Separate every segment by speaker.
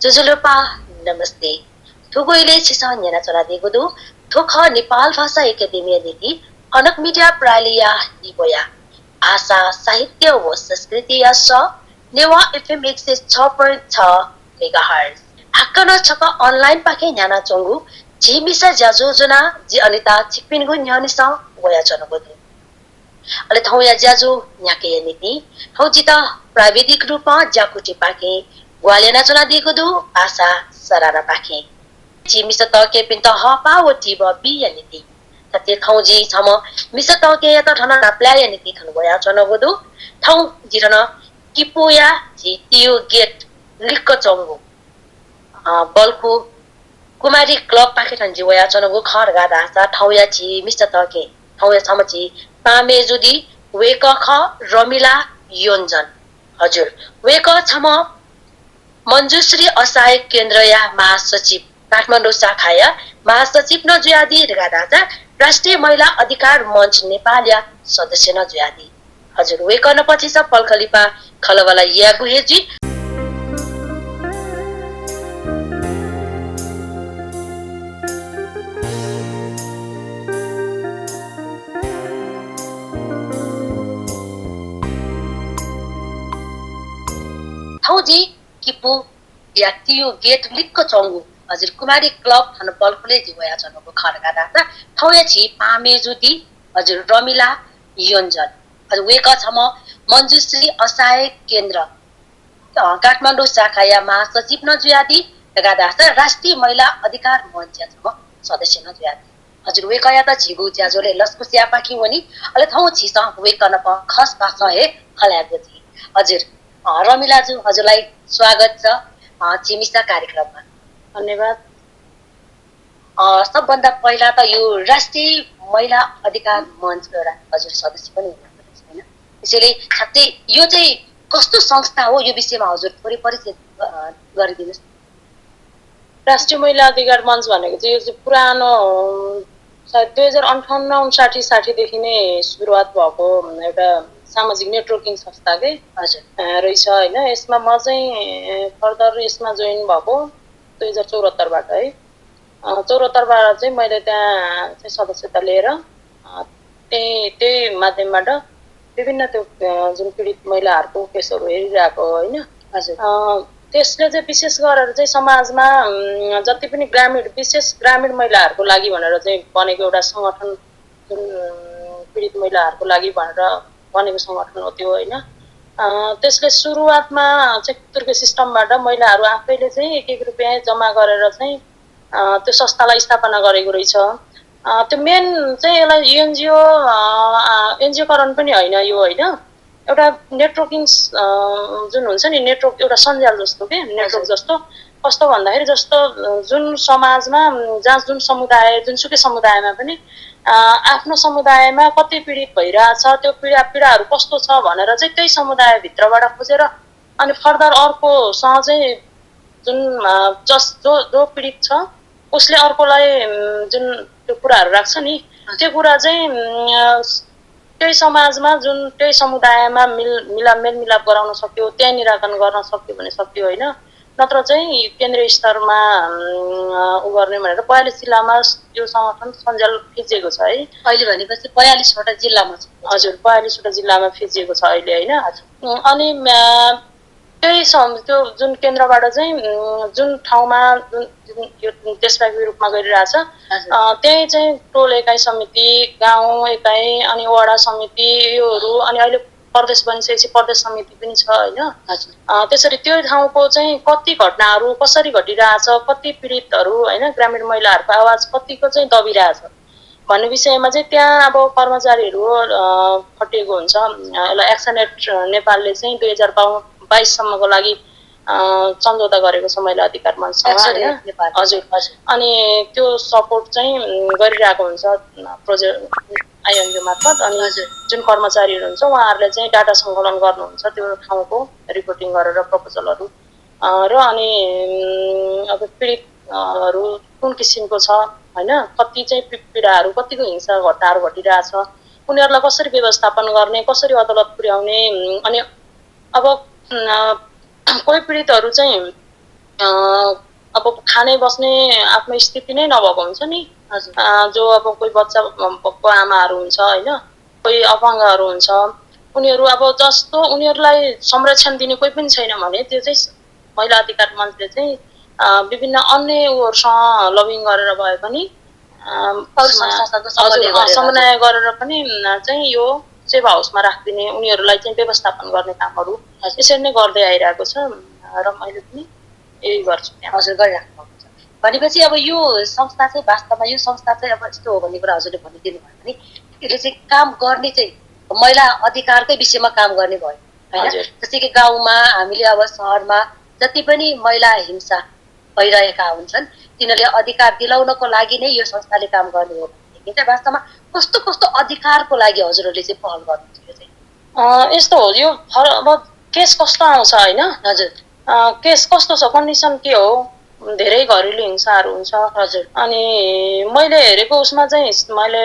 Speaker 1: जुजुलोपा नमस्ते थुगोइले छिसन yana चला दिएको दु थोख नेपाल भाषा एकाडेमी नीति अनक मिडिया प्रालिया निबोया भाषा साहित्य व संस्कृति यस नेवा एफएम 106.6 मेगाहर्ज हाक्कन छक अनलाइन पाके न्याना चंगु झिमिसा ज्याजोजना जी अनिता चिकपिनगु न्यानिसा वया चनको दु अले थौया ज्याजो न्याके नीति हौ जिता प्राविधिक रूपमा ज्याकुटी पाके ग्वालेना चला दिएको दु भाषा सरारा पाखे चिमिस तके पिन्त हपा व टिब बि नीति तते खौजी छम मिस तके त ठन नाप्लाय नीति खन गया चनको दु थौ जिरन किपोया जी तियो गेट लिक्क चंगु बल्कु कुमारी क्लब पाखे ठन जी वया चनको खर गादा सा थौया छि मिस तके थौया छम छि पामे जुदी वेक ख रमिला योन्जन हजुर वेक छम मञ्जुश्री असहाय केन्द्र या महासचिव काठमाडौँ शाखाया महासचिव न जुयादी रेगादाजा राष्ट्रिय महिला अधिकार मञ्च नेपाल या सदस्य न जुयादी हजुर वेकन पछि सब पलखलिपा खलवाला यागु हेजी थौजी किपु या तियो गेट लिक्क चंगु हजुर कुमारी क्लब हन बलकुले जिवया जनको खरगा दाता थौया छि पामे जुदी हजुर रमिला योन्जन हजुर वेक छम मञ्जुश्री असहाय केन्द्र काठमाडौँ शाखा या महासचिव न जुयादी लगादासा राष्ट्रिय महिला अधिकार मञ्च छम सदस्य न जुयादी हजुर वेक या त झिगु ज्याजोले लस्कु स्यापाकी वनी अले थौ छि स वेक न प खस पास हे खल्यागु जी हजुर रमिलाजु हजुरलाई स्वागत छ चिमिसा कार्यक्रममा
Speaker 2: धन्यवाद
Speaker 1: सबभन्दा पहिला त यो राष्ट्रिय महिला अधिकार मञ्चको एउटा हजुर सदस्य पनि हुनुहुन्छ हैन त्यसैले छात्तै यो चाहिँ कस्तो संस्था हो यो विषयमा हजुर थोरै परिचय गरिदिनुस्
Speaker 2: राष्ट्रिय महिला अधिकार मञ्च भनेको चाहिँ यो चाहिँ पुरानो सायद 2058-60 देखि नै सुरुवात भएको एउटा सामाजिक नेटवर्किङ संस्था के
Speaker 1: हजुर
Speaker 2: रहेछ हैन यसमा म चाहिँ फर्दर यसमा जोइन भएको 2074 बाट है 74 बाट चाहिँ मैले त्यहाँ चाहिँ सदस्यता लिएर त्यही माध्यमबाट विभिन्न त्यो जुन पीडित महिलाहरूको केसहरू हेरिरहेको हैन
Speaker 1: हजुर
Speaker 2: त्यसले चाहिँ विशेष गरेर चाहिँ समाजमा जति पनि विशेष ग्रामीण महिलाहरूको लागि भनेर चाहिँ बनेको एउटा संगठन जुन पीडित महिलाहरूको लागि भनेर बनेको संगठन हो त्यो हैन त्यसले सुरुवातमा चाहिँ तुर्के सिस्टमबाट महिलाहरू आफैले चाहिँ 1-1 रुपैयाँ जम्मा गरेर चाहिँ त्यो संस्थालाई स्थापना गरेको रहेछ त्यो मेन चाहिँ यसलाई एनजिओकरण पनि हैन यो हैन एउटा नेटवर्किङ जुन हुन्छ नि नेटवर्क एउटा सञ्जाल जस्तो के नेटवर्क जस्तो कस्तो भन्दाखेरि जस्तो जुन समाजमा जहाँ जुन समुदाय जुनसुकै समुदायमा पनि आफ्नो समुदायमा कति पीडित भइरहेछ त्यो पीडाहरू कस्तो छ भनेर चाहिँ त्यही समुदाय भित्रबाट खोजेर अनि फर्दर अर्कोसँग चाहिँ जुन जो पीडित छ उसले अर्कोलाई जुन त्यो कुराहरू राख्छ नि त्यो कुरा चाहिँ त्यही समाजमा जुन त्यही समुदायमा मेलमिलाप गराउन सक्यो त्यही निराकरण गर्न सक्यो भने सक्यो हैन नत्र चाहिँ केन्द्रीय स्तरमा उ गर्ने भनेर 42 जिल्लामा यो संगठन सञ्जाल फिजिएको छ है
Speaker 1: अहिले भनेपछि 42 वटा जिल्लामा छ
Speaker 2: हजुर 42 वटा जिल्लामा फिजिएको छ अहिले हैन अनि त्यही त्यो जुन केन्द्रबाट चाहिँ जुन ठाउँमा जुन यो देशव्यापी रूपमा गरिरहेछ त्यही चाहिँ टोल एकाइ समिति गाउँ एकाइ अनि वडा समिति योहरू अनि अहिले प्रदेश बनिसकेपछि प्रदेश समिति पनि छ हैन त्यसरी त्यो ठाउँको चाहिँ कति घटनाहरू कसरी घटिरहेछ कति पीडितहरू हैन ग्रामीण महिलाहरूको आवाज कतिको चाहिँ दबिरहेछ भन्ने विषयमा चाहिँ त्यहाँ अब कर्मचारीहरू खटिएको हुन्छ यसलाई एक्सनेट नेपालले चाहिँ 2022 सम्मको लागि सम्झौता गरेको छ महिला अधिकार मञ्चसँग हजुर अनि त्यो सपोर्ट चाहिँ गरिरहेको हुन्छ प्रोजेक्ट आइएनजिओ मार्फत अनि जुन कर्मचारीहरू हुन्छ उहाँहरूले चाहिँ डाटा सङ्कलन गर्नुहुन्छ त्यो ठाउँको रिपोर्टिङ गरेर प्रपोजलहरू र अनि अब पीडितहरू कुन किसिमको छ हैन कति चाहिँ पीडाहरू कतिको हिंसा घटनाहरू घटिरहेछ उनीहरूलाई कसरी व्यवस्थापन गर्ने कसरी अदालत पुर्याउने अनि अब कोही पीडितहरू चाहिँ अब खाने बस्ने आफ्नो स्थिति नै नभएको हुन्छ नि। जो अब कोही बच्चा भएको आमाहरू हुन्छ होइन, कोही अपाङ्गहरू हुन्छ, उनीहरू अब जस्तो उनीहरूलाई संरक्षण दिने कोही पनि छैन भने त्यो चाहिँ महिला अधिकार मञ्चले चाहिँ विभिन्न अन्य उहरूसँग लबिङ गरेर भए पनि समन्वय गरेर पनि चाहिँ यो सेवा हाउसमा राखिदिने, उनीहरूलाई चाहिँ व्यवस्थापन गर्ने कामहरू यसरी नै गर्दै आइरहेको छ र मैले पनि यही गर्छु त्यहाँ।
Speaker 1: हजुर, गरिराख्नु भएको छ। भनेपछि अब यो संस्था चाहिँ वास्तवमा यो संस्था चाहिँ अब यस्तो हो भन्ने कुरा हजुरले भनिदिनु भयो भने यसले चाहिँ काम गर्ने चाहिँ महिला अधिकारकै विषयमा काम गर्ने भयो होइन। जस्तै कि गाउँमा हामीले अब सहरमा जति पनि महिला हिंसा भइरहेका हुन्छन् तिनीहरूले अधिकार दिलाउनको लागि नै यो संस्थाले काम गर्ने हो भनेदेखि चाहिँ वास्तवमा कस्तो कस्तो अधिकारको लागि हजुरहरूले चाहिँ पहल गर्नुहुन्छ? यो चाहिँ
Speaker 2: यस्तो हो, यो अब केस कस्तो आउँछ होइन।
Speaker 1: हजुर,
Speaker 2: केस कस्तो छ, कन्डिसन के हो, धेरै घरेलु हिंसाहरू हुन्छ।
Speaker 1: हजुर,
Speaker 2: अनि मैले हेरेको उसमा चाहिँ मैले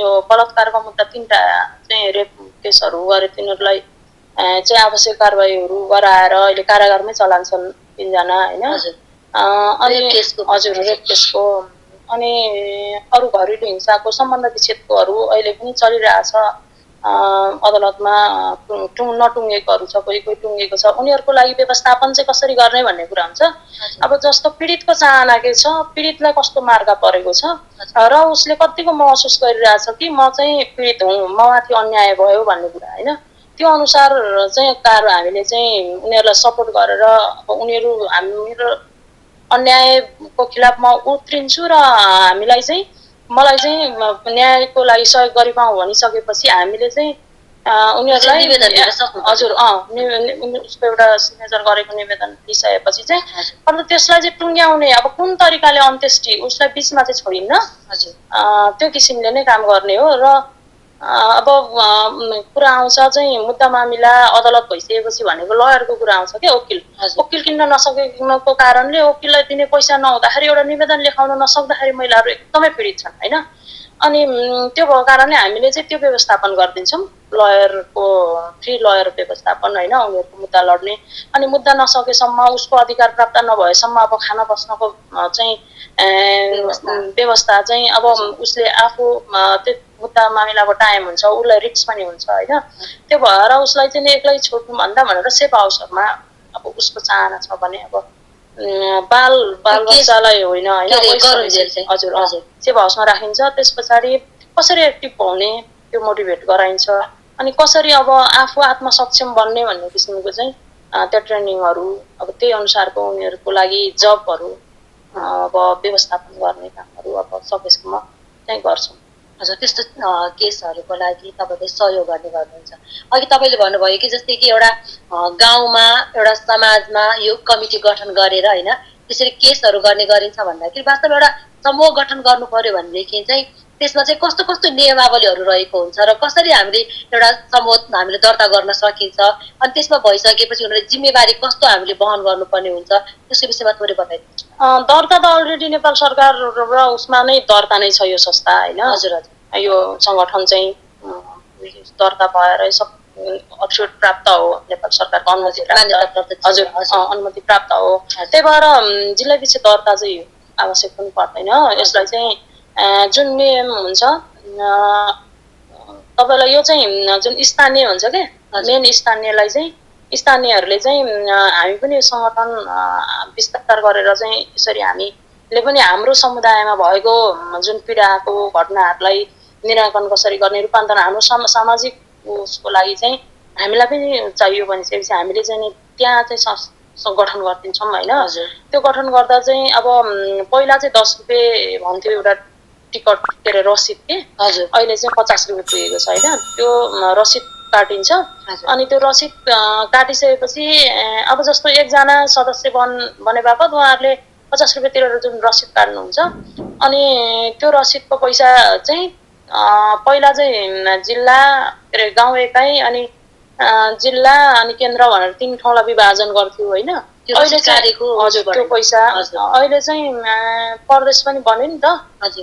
Speaker 2: यो बलात्कारको मुद्दा 3टा चाहिँ रेप केसहरू गरे, तिनीहरूलाई चाहिँ आवश्यक कारबाहीहरू गराएर अहिले कारागारमै चलान्छन् 3जना होइन। अनि हजुर, रेप केसको। अनि अरू घरेलु हिंसाको सम्बन्ध विच्छेदकोहरू अहिले पनि चलिरहेछ अदालतमा। नटुङ्गेकोहरू छ, कोही कोही टुङ्गेको छ, उनीहरूको लागि व्यवस्थापन चाहिँ कसरी गर्ने भन्ने कुरा हुन्छ। अब जस्तो पीडितको चाहना के छ, पीडितलाई कस्तो मार्ग परेको छ र उसले कतिको महसुस गरिरहेछ कि म चाहिँ पीडित हुँ, ममाथि अन्याय भयो भन्ने कुरा होइन। त्यो अनुसार चाहिँ हामीले चाहिँ उनीहरूलाई सपोर्ट गरेर अब उनीहरू हाम्रो अन्यायको खिलाफ म उत्रिन्छु र हामीलाई चाहिँ मलाई चाहिँ न्यायको लागि सहयोग गरिपाउँ भनिसकेपछि हामीले चाहिँ उनीहरूलाई हजुर उसको एउटा सिग्नेचर गरेको निवेदन दिइसकेपछि चाहिँ अन्त त्यसलाई चाहिँ टुङ्ग्याउने अब कुन तरिकाले अन्त्येष्टि उसलाई बिचमा चाहिँ छोडिन्न, त्यो किसिमले नै काम गर्ने हो। र अब कुरा आउँछ चाहिँ मुद्दा मामिला अदालत भइसकेपछि भनेको लयरको कुरा आउँछ क्या। वकिल किन्न नसकेको कारणले वकिललाई दिने पैसा नहुँदाखेरि एउटा निवेदन लेखाउन नसक्दाखेरि महिलाहरू एकदमै पीडित छन् होइन। अनि त्यो भएको कारणले हामीले चाहिँ त्यो व्यवस्थापन गरिदिन्छौँ, लयरको फ्री लयर व्यवस्थापन होइन, उनीहरूको मुद्दा लड्ने। अनि मुद्दा नसकेसम्म उसको अधिकार प्राप्त नभएसम्म अब खान बस्नको चाहिँ व्यवस्था चाहिँ अब उसले आफू त्यो मुद्दा मामिलाको टाइम हुन्छ, उसलाई रिस्क पनि हुन्छ होइन। त्यो भएर उसलाई चाहिँ एक्लै छोड्नुभन्दा भनेर सेफ हाउसहरूमा अब उसको चाहना छ भने अब बाल बच्चालाई होइन होइन हजुर सेफ हाउसमा राखिन्छ। त्यस पछाडि कसरी एक्टिभ पाउने त्यो मोटिभेट गराइन्छ। अनि कसरी अब आफू आत्मसक्षम बन्ने भन्ने किसिमको चाहिँ त्यो ट्रेनिङहरू अब त्यही अनुसारको उनीहरूको लागि जबहरू अब व्यवस्थापन गर्ने कामहरू अब सकेसम्म चाहिँ गर्छौँ।
Speaker 1: हजुर, त्यस्तो केसहरूको लागि तपाईँले सहयोग गर्ने गर्नुहुन्छ। अघि तपाईँले भन्नुभयो कि जस्तै कि एउटा गाउँमा एउटा समाजमा यो कमिटी गठन गरेर होइन त्यसरी केसहरू गर्ने गरिन्छ भन्दाखेरि वास्तवमा एउटा समूह गठन गर्नु पर्यो भनेदेखि चाहिँ त्यसमा चाहिँ कस्तो कस्तो नियमावलीहरू रहेको हुन्छ र कसरी हामीले एउटा समूह हामीले दर्ता गर्न सकिन्छ, अनि त्यसमा भइसकेपछि उनीहरूले जिम्मेवारी कस्तो हामीले वहन गर्नुपर्ने हुन्छ, त्यसको विषयमा थोरै बताइदिनुहोस्।
Speaker 2: दर्ता त अलरेडी नेपाल सरकार र उसमा नै दर्ता नै छ यो संस्था होइन।
Speaker 1: हजुर,
Speaker 2: यो सङ्गठन चाहिँ दर्ता भएर सब अफिट प्राप्त हो, नेपाल सरकारको अनुमति प्राप्त। हजुर, अनुमति प्राप्त हो। त्यही भएर जिल्ला पछि दर्ता चाहिँ आवश्यक पनि पर्दैन। यसलाई चाहिँ जुन नियम हुन्छ तपाईँलाई यो चाहिँ जुन स्थानीय हुन्छ क्या, मेन स्थानीयलाई चाहिँ स्थानीयहरूले चाहिँ हामी पनि सङ्गठन विस्तार गरेर चाहिँ यसरी हामीले पनि हाम्रो समुदायमा भएको जुन पीडाको घटनाहरूलाई निराकरण कसरी गर्ने, रूपान्तरण हाम्रो सामाजिक उसको लागि चाहिँ हामीलाई पनि चाहियो भनेपछि हामीले चाहिँ त्यहाँ चाहिँ गठन गरिदिन्छौँ होइन। त्यो गठन गर्दा चाहिँ अब पहिला चाहिँ 10 रुपियाँ भन्थ्यो एउटा टिकट के अरे रसिद के, अहिले चाहिँ 50 रुपियाँ पुगेको छ होइन। त्यो रसिद काटिन्छ। अनि त्यो रसिद काटिसकेपछि अब जस्तो एकजना सदस्य बने बापत उहाँहरूले 50 रुपियाँ तिरेर जुन रसिद काट्नुहुन्छ, अनि त्यो रसिदको पैसा चाहिँ पहिला चाहिँ जिल्ला के अरे गाउँ एकाइ अनि जिल्ला अनि केन्द्र भनेर 3 ठाउँलाई विभाजन गर्थ्यो होइन। अहिले चाहिँ हजुर त्यो पैसा अहिले चाहिँ प्रदेश पनि बन्यो नि त,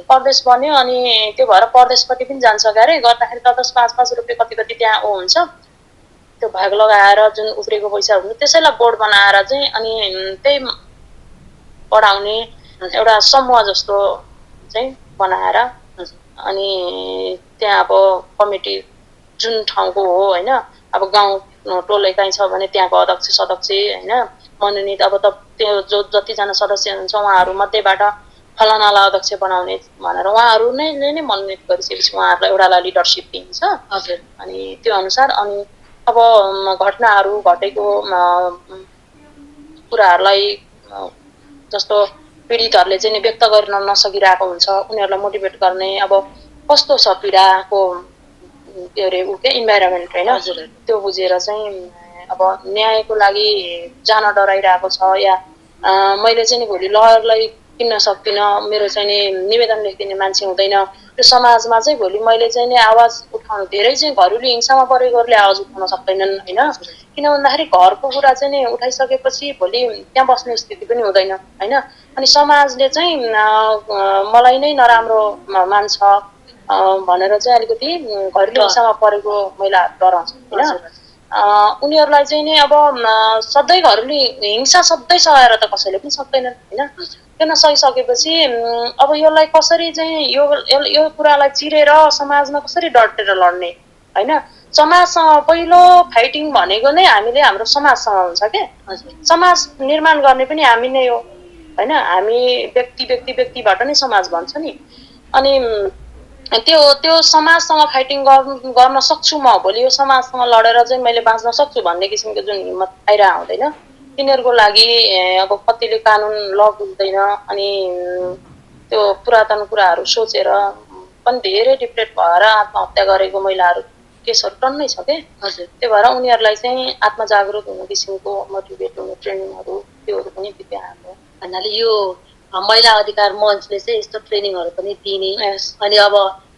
Speaker 2: प्रदेश बन्यो। अनि त्यो भएर प्रदेशपट्टि पनि जान्छ क्यारे, गर्दाखेरि त 10-5 रुपियाँ कति कति त्यहाँ हुन्छ। त्यो भाग लगाएर जुन उब्रेको पैसा हुन्छ त्यसैलाई बोर्ड बनाएर चाहिँ अनि त्यही पढाउने एउटा समूह जस्तो चाहिँ बनाएर अनि त्यहाँ अब कमिटी जुन ठाउँको हो होइन अब गाउँ टोलै काहीँ छ भने त्यहाँको अध्यक्ष सदस्य होइन मनोनित अब त त्यो जतिजना सदस्य हुनुहुन्छ उहाँहरू मध्येबाट फलानालाई अध्यक्ष बनाउने भनेर उहाँहरू नै मनोनित गरिसकेपछि उहाँहरूलाई एउटालाई लिडरसिप दिइन्छ अनि त्यो अनुसार अनि अब घटनाहरू घटेको कुराहरूलाई जस्तो पीडितहरूले चाहिँ व्यक्त गर्न नसकिरहेको हुन्छ उनीहरूलाई मोटिभेट गर्ने अब कस्तो छ पीडाको के अरे ऊ के इन्भाइरोमेन्ट होइन त्यो बुझेर चाहिँ अब न्यायको लागि जान डराइरहेको छ या मैले चाहिँ नि भोलि लयरलाई किन्न सक्दिनँ मेरो चाहिँ नि निवेदन लेखिदिने मान्छे हुँदैन त्यो समाजमा चाहिँ भोलि मैले चाहिँ नि आवाज उठाउनु धेरै चाहिँ घरेलु हिंसामा परेकोहरूले आवाज उठाउन सक्दैनन् होइन किन भन्दाखेरि घरको कुरा चाहिँ नि उठाइसकेपछि भोलि त्यहाँ बस्ने स्थिति पनि हुँदैन होइन अनि समाजले चाहिँ मलाई नै नराम्रो मान्छ भनेर चाहिँ अलिकति घरेलु हिंसामा परेको महिलाहरू डराउँछ होइन उनीहरूलाई चाहिँ नि अब सधैँ घरेलु हिंसा सधैँ सहाएर त कसैले पनि सक्दैनन् होइन त्यो नसकिसकेपछि अब यसलाई कसरी चाहिँ यो कुरालाई चिरेर समाजमा कसरी डटेर लड्ने होइन समाजसँग पहिलो फाइटिङ भनेको नै हामीले हाम्रो समाजसँग हुन्छ क्या समाज निर्माण गर्ने पनि हामी नै हो होइन हामी व्यक्तिबाट नै समाज भन्छ नि अनि त्यो समाजसँग फाइटिङ गर्न सक्छु म भोलि यो समाजसँग लडेर चाहिँ मैले बाँच्न सक्छु भन्ने किसिमको जुन हिम्मत आइरहेको हुँदैन तिनीहरूको लागि अब कतिले कानुन ल बुझ्दैन अनि त्यो पुरातन कुराहरू सोचेर पनि धेरै डिप्रेट भएर आत्महत्या गरेको महिलाहरू केसहरू टन्नै छ के त्यही भएर उनीहरूलाई चाहिँ आत्मजागृत हुने किसिमको मोटिभेट हुने ट्रेनिङहरू त्योहरू पनि दिँदै हाम्रो
Speaker 1: भन्नाले यो महिला अधिकार मञ्चले चाहिँ यस्तो ट्रेनिङहरू पनि दिने अनि अब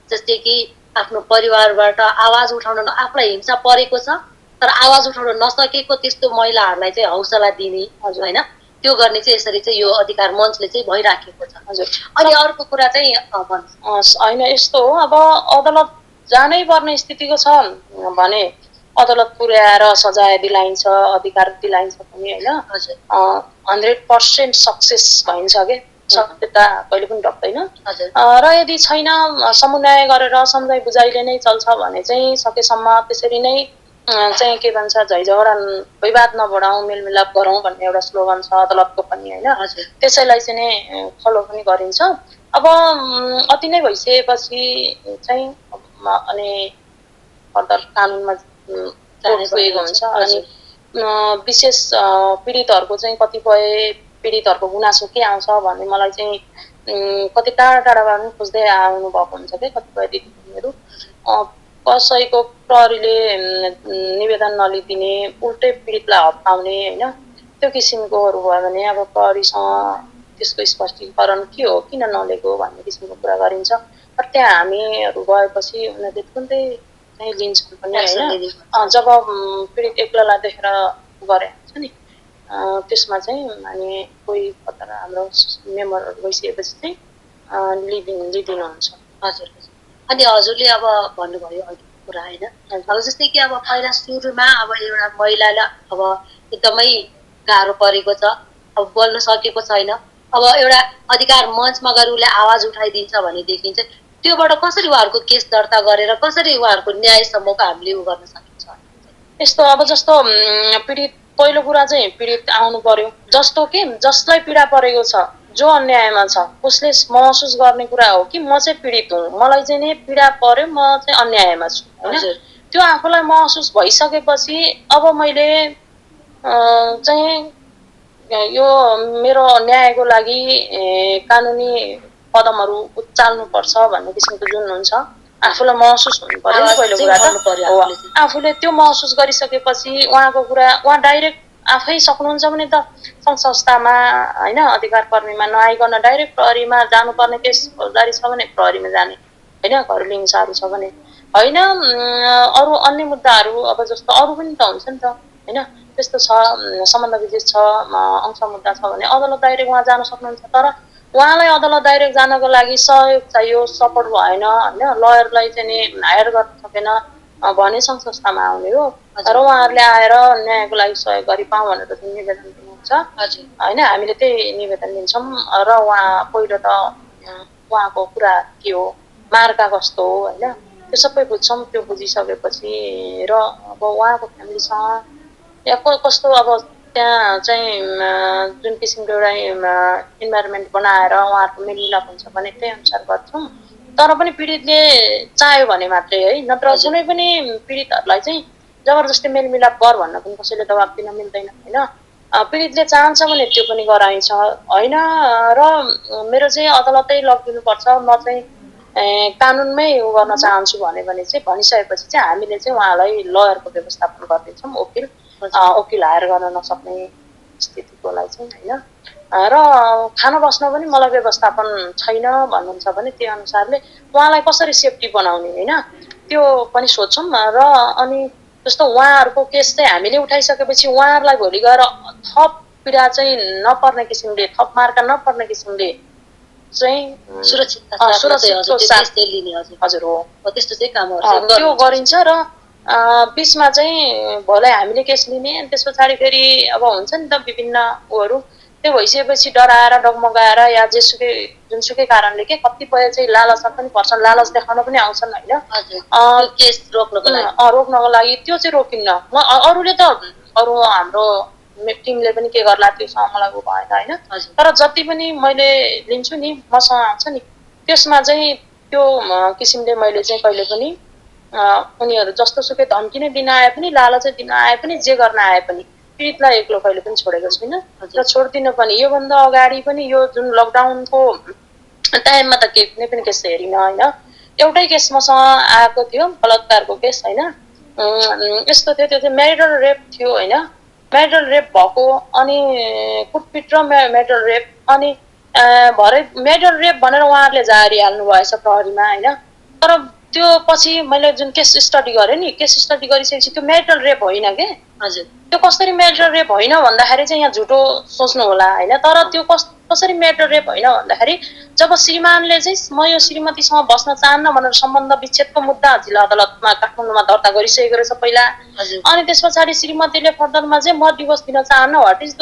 Speaker 1: जस्तै कि आफ्नो परिवारबाट आवाज उठाउन आफूलाई हिंसा परेको छ तर आवाज उठाउन नसकेको त्यस्तो महिलाहरूलाई चाहिँ हौसला दिने होइन त्यो गर्ने चाहिँ यसरी चाहिँ यो अधिकार मञ्चले चाहिँ भइराखेको छ हजुर अनि अर्को कुरा चाहिँ
Speaker 2: होइन यस्तो हो अब अदालत जानै पर्ने स्थितिको छ भने अदालत पुर्याएर सजाय दिलाइन्छ अधिकार दिलाइन्छ पनि होइन 100% सक्सेस भइन्छ के सत्यता कहिले पनि ढक्दैन र यदि छैन समन्वय गरेर सम्झाइ बुझाइले नै चल्छ भने चाहिँ सकेसम्म त्यसरी नै चाहिँ के भन्छ झै झगडा विवाद नबढाउँ मेलमिलाप गरौँ भन्ने एउटा स्लोगन छ अदालतको पनि होइन त्यसैलाई चाहिँ नै फलो पनि गरिन्छ अब अति नै भइसकेपछि चाहिँ अनि फर्दर कानुनमा पुगेको हुन्छ अनि विशेष पीडितहरूको चाहिँ कतिपय पीडितहरूको गुनासो के आउँछ भन्ने मलाई चाहिँ कति टाढा टाढाबाट पनि खोज्दै आउनु भएको हुन्छ कि कतिपय दिदीबहिनीहरू कसैको प्रहरीले निवेदन नलिदिने उल्टै पीडितलाई हप्काउने होइन त्यो किसिमकोहरू भयो भने अब प्रहरीसँग त्यसको स्पष्टीकरण के हो किन नलिएको भन्ने किसिमको कुरा गरिन्छ तर त्यहाँ हामीहरू गएपछि उनीहरूले तुरुन्तै चाहिँ लिन्छन् पनि होइन जब पीडित एक्लोलाई देखेर गरे हुन्छ नि त्यसमा चाहिँ अनि कोही कता हाम्रो मेम्बरहरू गइसकेपछि चाहिँ लिदिनुहुन्छ
Speaker 1: हजुर अनि हजुरले अब भन्नुभयो अघि कुरा होइन अब जस्तै कि अब पहिला सुरुमा अब एउटा महिलालाई अब एकदमै गाह्रो परेको छ अब बोल्न सकेको छैन अब एउटा अधिकार मञ्चमा गएर उसले आवाज उठाइदिन्छ भनेदेखि चाहिँ त्योबाट कसरी उहाँहरूको केस दर्ता गरेर कसरी उहाँहरूको न्यायसम्मको हामीले उ गर्न सकिन्छ
Speaker 2: यस्तो अब जस्तो पीडित पहिलो कुरा चाहिँ पीडित आउनु पर्यो जस्तो कि जसलाई पीडा परेको छ जो अन्यायमा छ उसले महसुस गर्ने कुरा हो कि म चाहिँ पीडित हुँ मलाई चाहिँ नि पीडा पर्यो म चाहिँ अन्यायमा छु होइन त्यो आफूलाई महसुस भइसकेपछि अब मैले चाहिँ यो मेरो न्यायको लागि कानुनी कदमहरू उचाल्नुपर्छ भन्ने किसिमको जुन हुन्छ आफूलाई महसुस हुनु पर्यो नि पहिलो कुरा त आफूले त्यो महसुस गरिसकेपछि उहाँको कुरा उहाँ डाइरेक्ट आफै सक्नुहुन्छ भने त सङ्घ संस्थामा होइन अधिकार कर्मीमा नआइकन डाइरेक्ट प्रहरीमा जानुपर्ने केस फौजदारी छ भने प्रहरीमा जाने होइन घरेलु हिंसाहरू छ भने होइन अरू अन्य मुद्दाहरू अब जस्तो अरू पनि त हुन्छ नि त होइन त्यस्तो छ सम्बन्ध विशेष छ अंश मुद्दा छ भने अदालत डाइरेक्ट उहाँ जान सक्नुहुन्छ तर उहाँलाई अदालत डाइरेक्ट जानको लागि सहयोग चाहियो सपोर्ट भएन होइन लयरलाई चाहिँ नि हायर गर्न सकेन भने सङ्घ संस्थामा आउने हो र उहाँहरूले आएर न्यायको लागि सहयोग गरिपाउँ भनेर चाहिँ निवेदन दिनु हुनुहुन्छ होइन हामीले त्यही निवेदन दिन्छौँ र उहाँ पहिलो त उहाँको कुरा के हो मार्का कस्तो हो होइन त्यो सबै बुझ्छौँ त्यो बुझिसकेपछि र अब उहाँको फ्यामिलीसँग या कस्तो अब त्यहाँ चाहिँ जुन किसिमको एउटा इन्भाइरोमेन्ट बनाएर उहाँहरूको मेलमिलाप हुन्छ भने त्यही अनुसार गर्छौँ तर पनि पीडितले चाह्यो भने मात्रै है नत्र कुनै पनि पीडितहरूलाई चाहिँ जबरजस्ती मेलमिलाप गर भन्न पनि कसैले दबाब दिन मिल्दैन होइन पीडितले चाहन्छ भने त्यो पनि गराइन्छ होइन र मेरो चाहिँ अदालतै लगिदिनुपर्छ म चाहिँ कानुनमै उ गर्न चाहन्छु भने चाहिँ भनिसकेपछि चाहिँ हामीले चाहिँ उहाँलाई लयरको व्यवस्थापन गरिदिन्छौँ वकिल हायर गर्न नसक्ने स्थितिकोलाई चाहिँ होइन र खान बस्न पनि मलाई व्यवस्थापन छैन भन्नुहुन्छ भने त्यही अनुसारले उहाँलाई कसरी सेफ्टी बनाउने होइन त्यो पनि सोध्छौँ र अनि जस्तो उहाँहरूको केस चाहिँ हामीले उठाइसकेपछि उहाँहरूलाई भोलि गएर थप पीडा चाहिँ नपर्ने किसिमले थप मार्का नपर्ने किसिमले चाहिँ हजुर हो त्यस्तो चाहिँ कामहरू त्यो गरिन्छ र बिचमा चाहिँ भोलि हामीले केस लिने त्यस पछाडि फेरि अब हुन्छ नि त विभिन्न उहरू त्यो भइसकेपछि डराएर डगमगाएर या जुनसुकै कारणले के कतिपय चाहिँ लालचमा पनि पर्छन् लालच देखाउन पनि आउँछन् होइन
Speaker 1: केस
Speaker 2: रोक्नको लागि त्यो चाहिँ रोकिन्न अरूले त अरू हाम्रो टिमले पनि के गर्ला त्योसँग मलाई भएन होइन तर जति पनि मैले लिन्छु नि मसँग आउँछ नि त्यसमा चाहिँ त्यो किसिमले मैले चाहिँ कहिले पनि उनीहरू जस्तो सुकै धम्की नै दिन आए पनि लालच दिन आए पनि जे गर्न आए पनि पीडितलाई एक्लो कहिले पनि छोडेको छुइनँ र छोड्दिनँ पनि योभन्दा अगाडि पनि यो जुन लकडाउनको टाइममा त कुनै पनि केस हेरिनँ होइन एउटै केस मसँग आएको थियो बलात्कारको केस होइन यस्तो थियो त्यो चाहिँ म्यारिटल रेप थियो होइन म्यारिटल रेप भएको अनि कुटपिट र म्यारिटल रेप अनि भरे म्यारिटल रेप भनेर उहाँहरूले जारी हाल्नु भएछ प्रहरीमा होइन तर त्यो पछि मैले जुन केस स्टडी गरेँ नि केस स्टडी गरिसकेपछि त्यो म्यारिटल रेप होइन के त्यो कसरी म्यारिटल रेप होइन भन्दाखेरि चाहिँ यहाँ झुटो सोच्नु होला होइन तर त्यो कसरी म्यारिटल रेप होइन भन्दाखेरि जब श्रीमानले चाहिँ म यो श्रीमतीसँग बस्न चाहन्न भनेर सम्बन्ध विच्छेदको मुद्दा जिल्ला अदालतमा काठमाडौँमा दर्ता गरिसकेको रहेछ पहिला अनि त्यस पछाडि श्रीमतीले फर्दरमा चाहिँ म डिभोर्स दिन चाहन्न what is the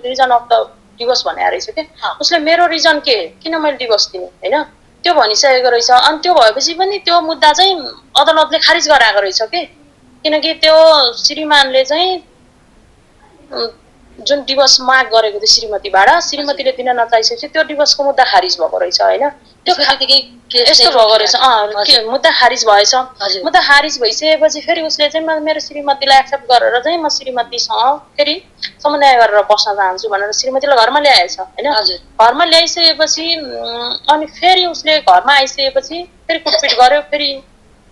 Speaker 2: reason of the divorce भनेर रहेछ के उसले मेरो रिजन के किन मैले डिभोर्स दिने होइन त्यो भनिसकेको रहेछ अनि त्यो भएपछि पनि त्यो मुद्दा चाहिँ अदालतले खारिज गराएको रहेछ के किनकि त्यो श्रीमानले चाहिँ जुन डिभोर्स माग गरेको थियो श्रीमतीले दिन नचाहिसकेपछि त्यो डिभोर्सको मुद्दा खारिज भएको रहेछ होइन त्यो यस्तो भएको रहेछ मुद्दा खारिज भएछ मुद्दा खारिज भइसकेपछि फेरि उसले चाहिँ मेरो श्रीमतीलाई एक्सेप्ट गरेर चाहिँ म श्रीमतीसँग फेरि समन्वय गरेर बस्न चाहन्छु भनेर श्रीमतीलाई घरमा ल्याएछ होइन घरमा ल्याइसकेपछि अनि फेरि उसले घरमा आइसकेपछि फेरि कुटपिट गर्यो फेरि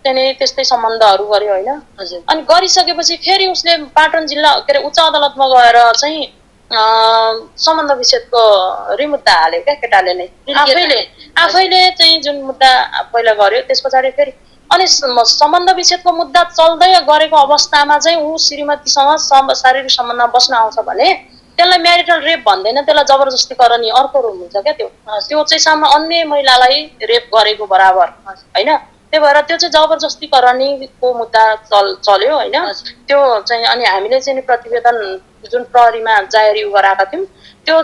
Speaker 2: त्यहाँदेखि त्यस्तै सम्बन्धहरू गर्यो होइन अनि गरिसकेपछि फेरि उसले पाटन जिल्ला के अरे उच्च अदालतमा गएर चाहिँ सम्बन्ध विच्छेदको रिमुद्दा हाल्यो क्या केटाले नै आफैले चाहिँ जुन मुद्दा पहिला गर्यो त्यस पछाडि फेरि अनि सम्बन्ध विच्छेदको मुद्दा चल्दै गरेको अवस्थामा चाहिँ ऊ श्रीमतीसँग शारीरिक सम्बन्धमा बस्न आउँछ भने त्यसलाई म्यारिटल रेप भन्दैन त्यसलाई जबरजस्ती गर्ने अर्को रुम हुन्छ क्या त्यो चाहिँ अन्य महिलालाई रेप गरेको बराबर होइन त्यही भएर त्यो चाहिँ जबरजस्ती करनीको मुद्दा चल्यो होइन त्यो चाहिँ अनि हामीले चाहिँ प्रतिवेदन जुन प्रहरीमा जाहेरी गराएका थियौँ त्यो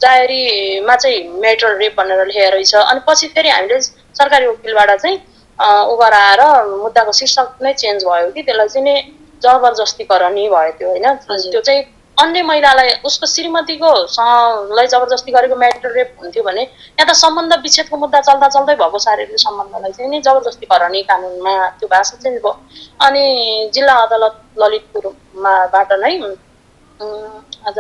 Speaker 2: जाहेरीमा चाहिँ म्यारिटल रेप भनेर लेखेको रहेछ अनि पछि फेरि हामीले सरकारी वकिलबाट चाहिँ उ गराएर मुद्दाको शीर्षक नै चेन्ज भयो कि त्यसलाई चाहिँ नि जबरजस्ती करनी भयो त्यो होइन त्यो चाहिँ अन्य महिलालाई उसको श्रीमतीको लाई जबरजस्ती गरेको म्यारिटल रेप हुन्थ्यो भने यहाँ त सम्बन्ध विच्छेदको मुद्दा चल्दै भएको शारीरिक सम्बन्धलाई चाहिँ नि जबरजस्ती करनी कानुनमा त्यो भाषा चेन्ज भयो अनि जिल्ला अदालत ललितपुरबाट नै आज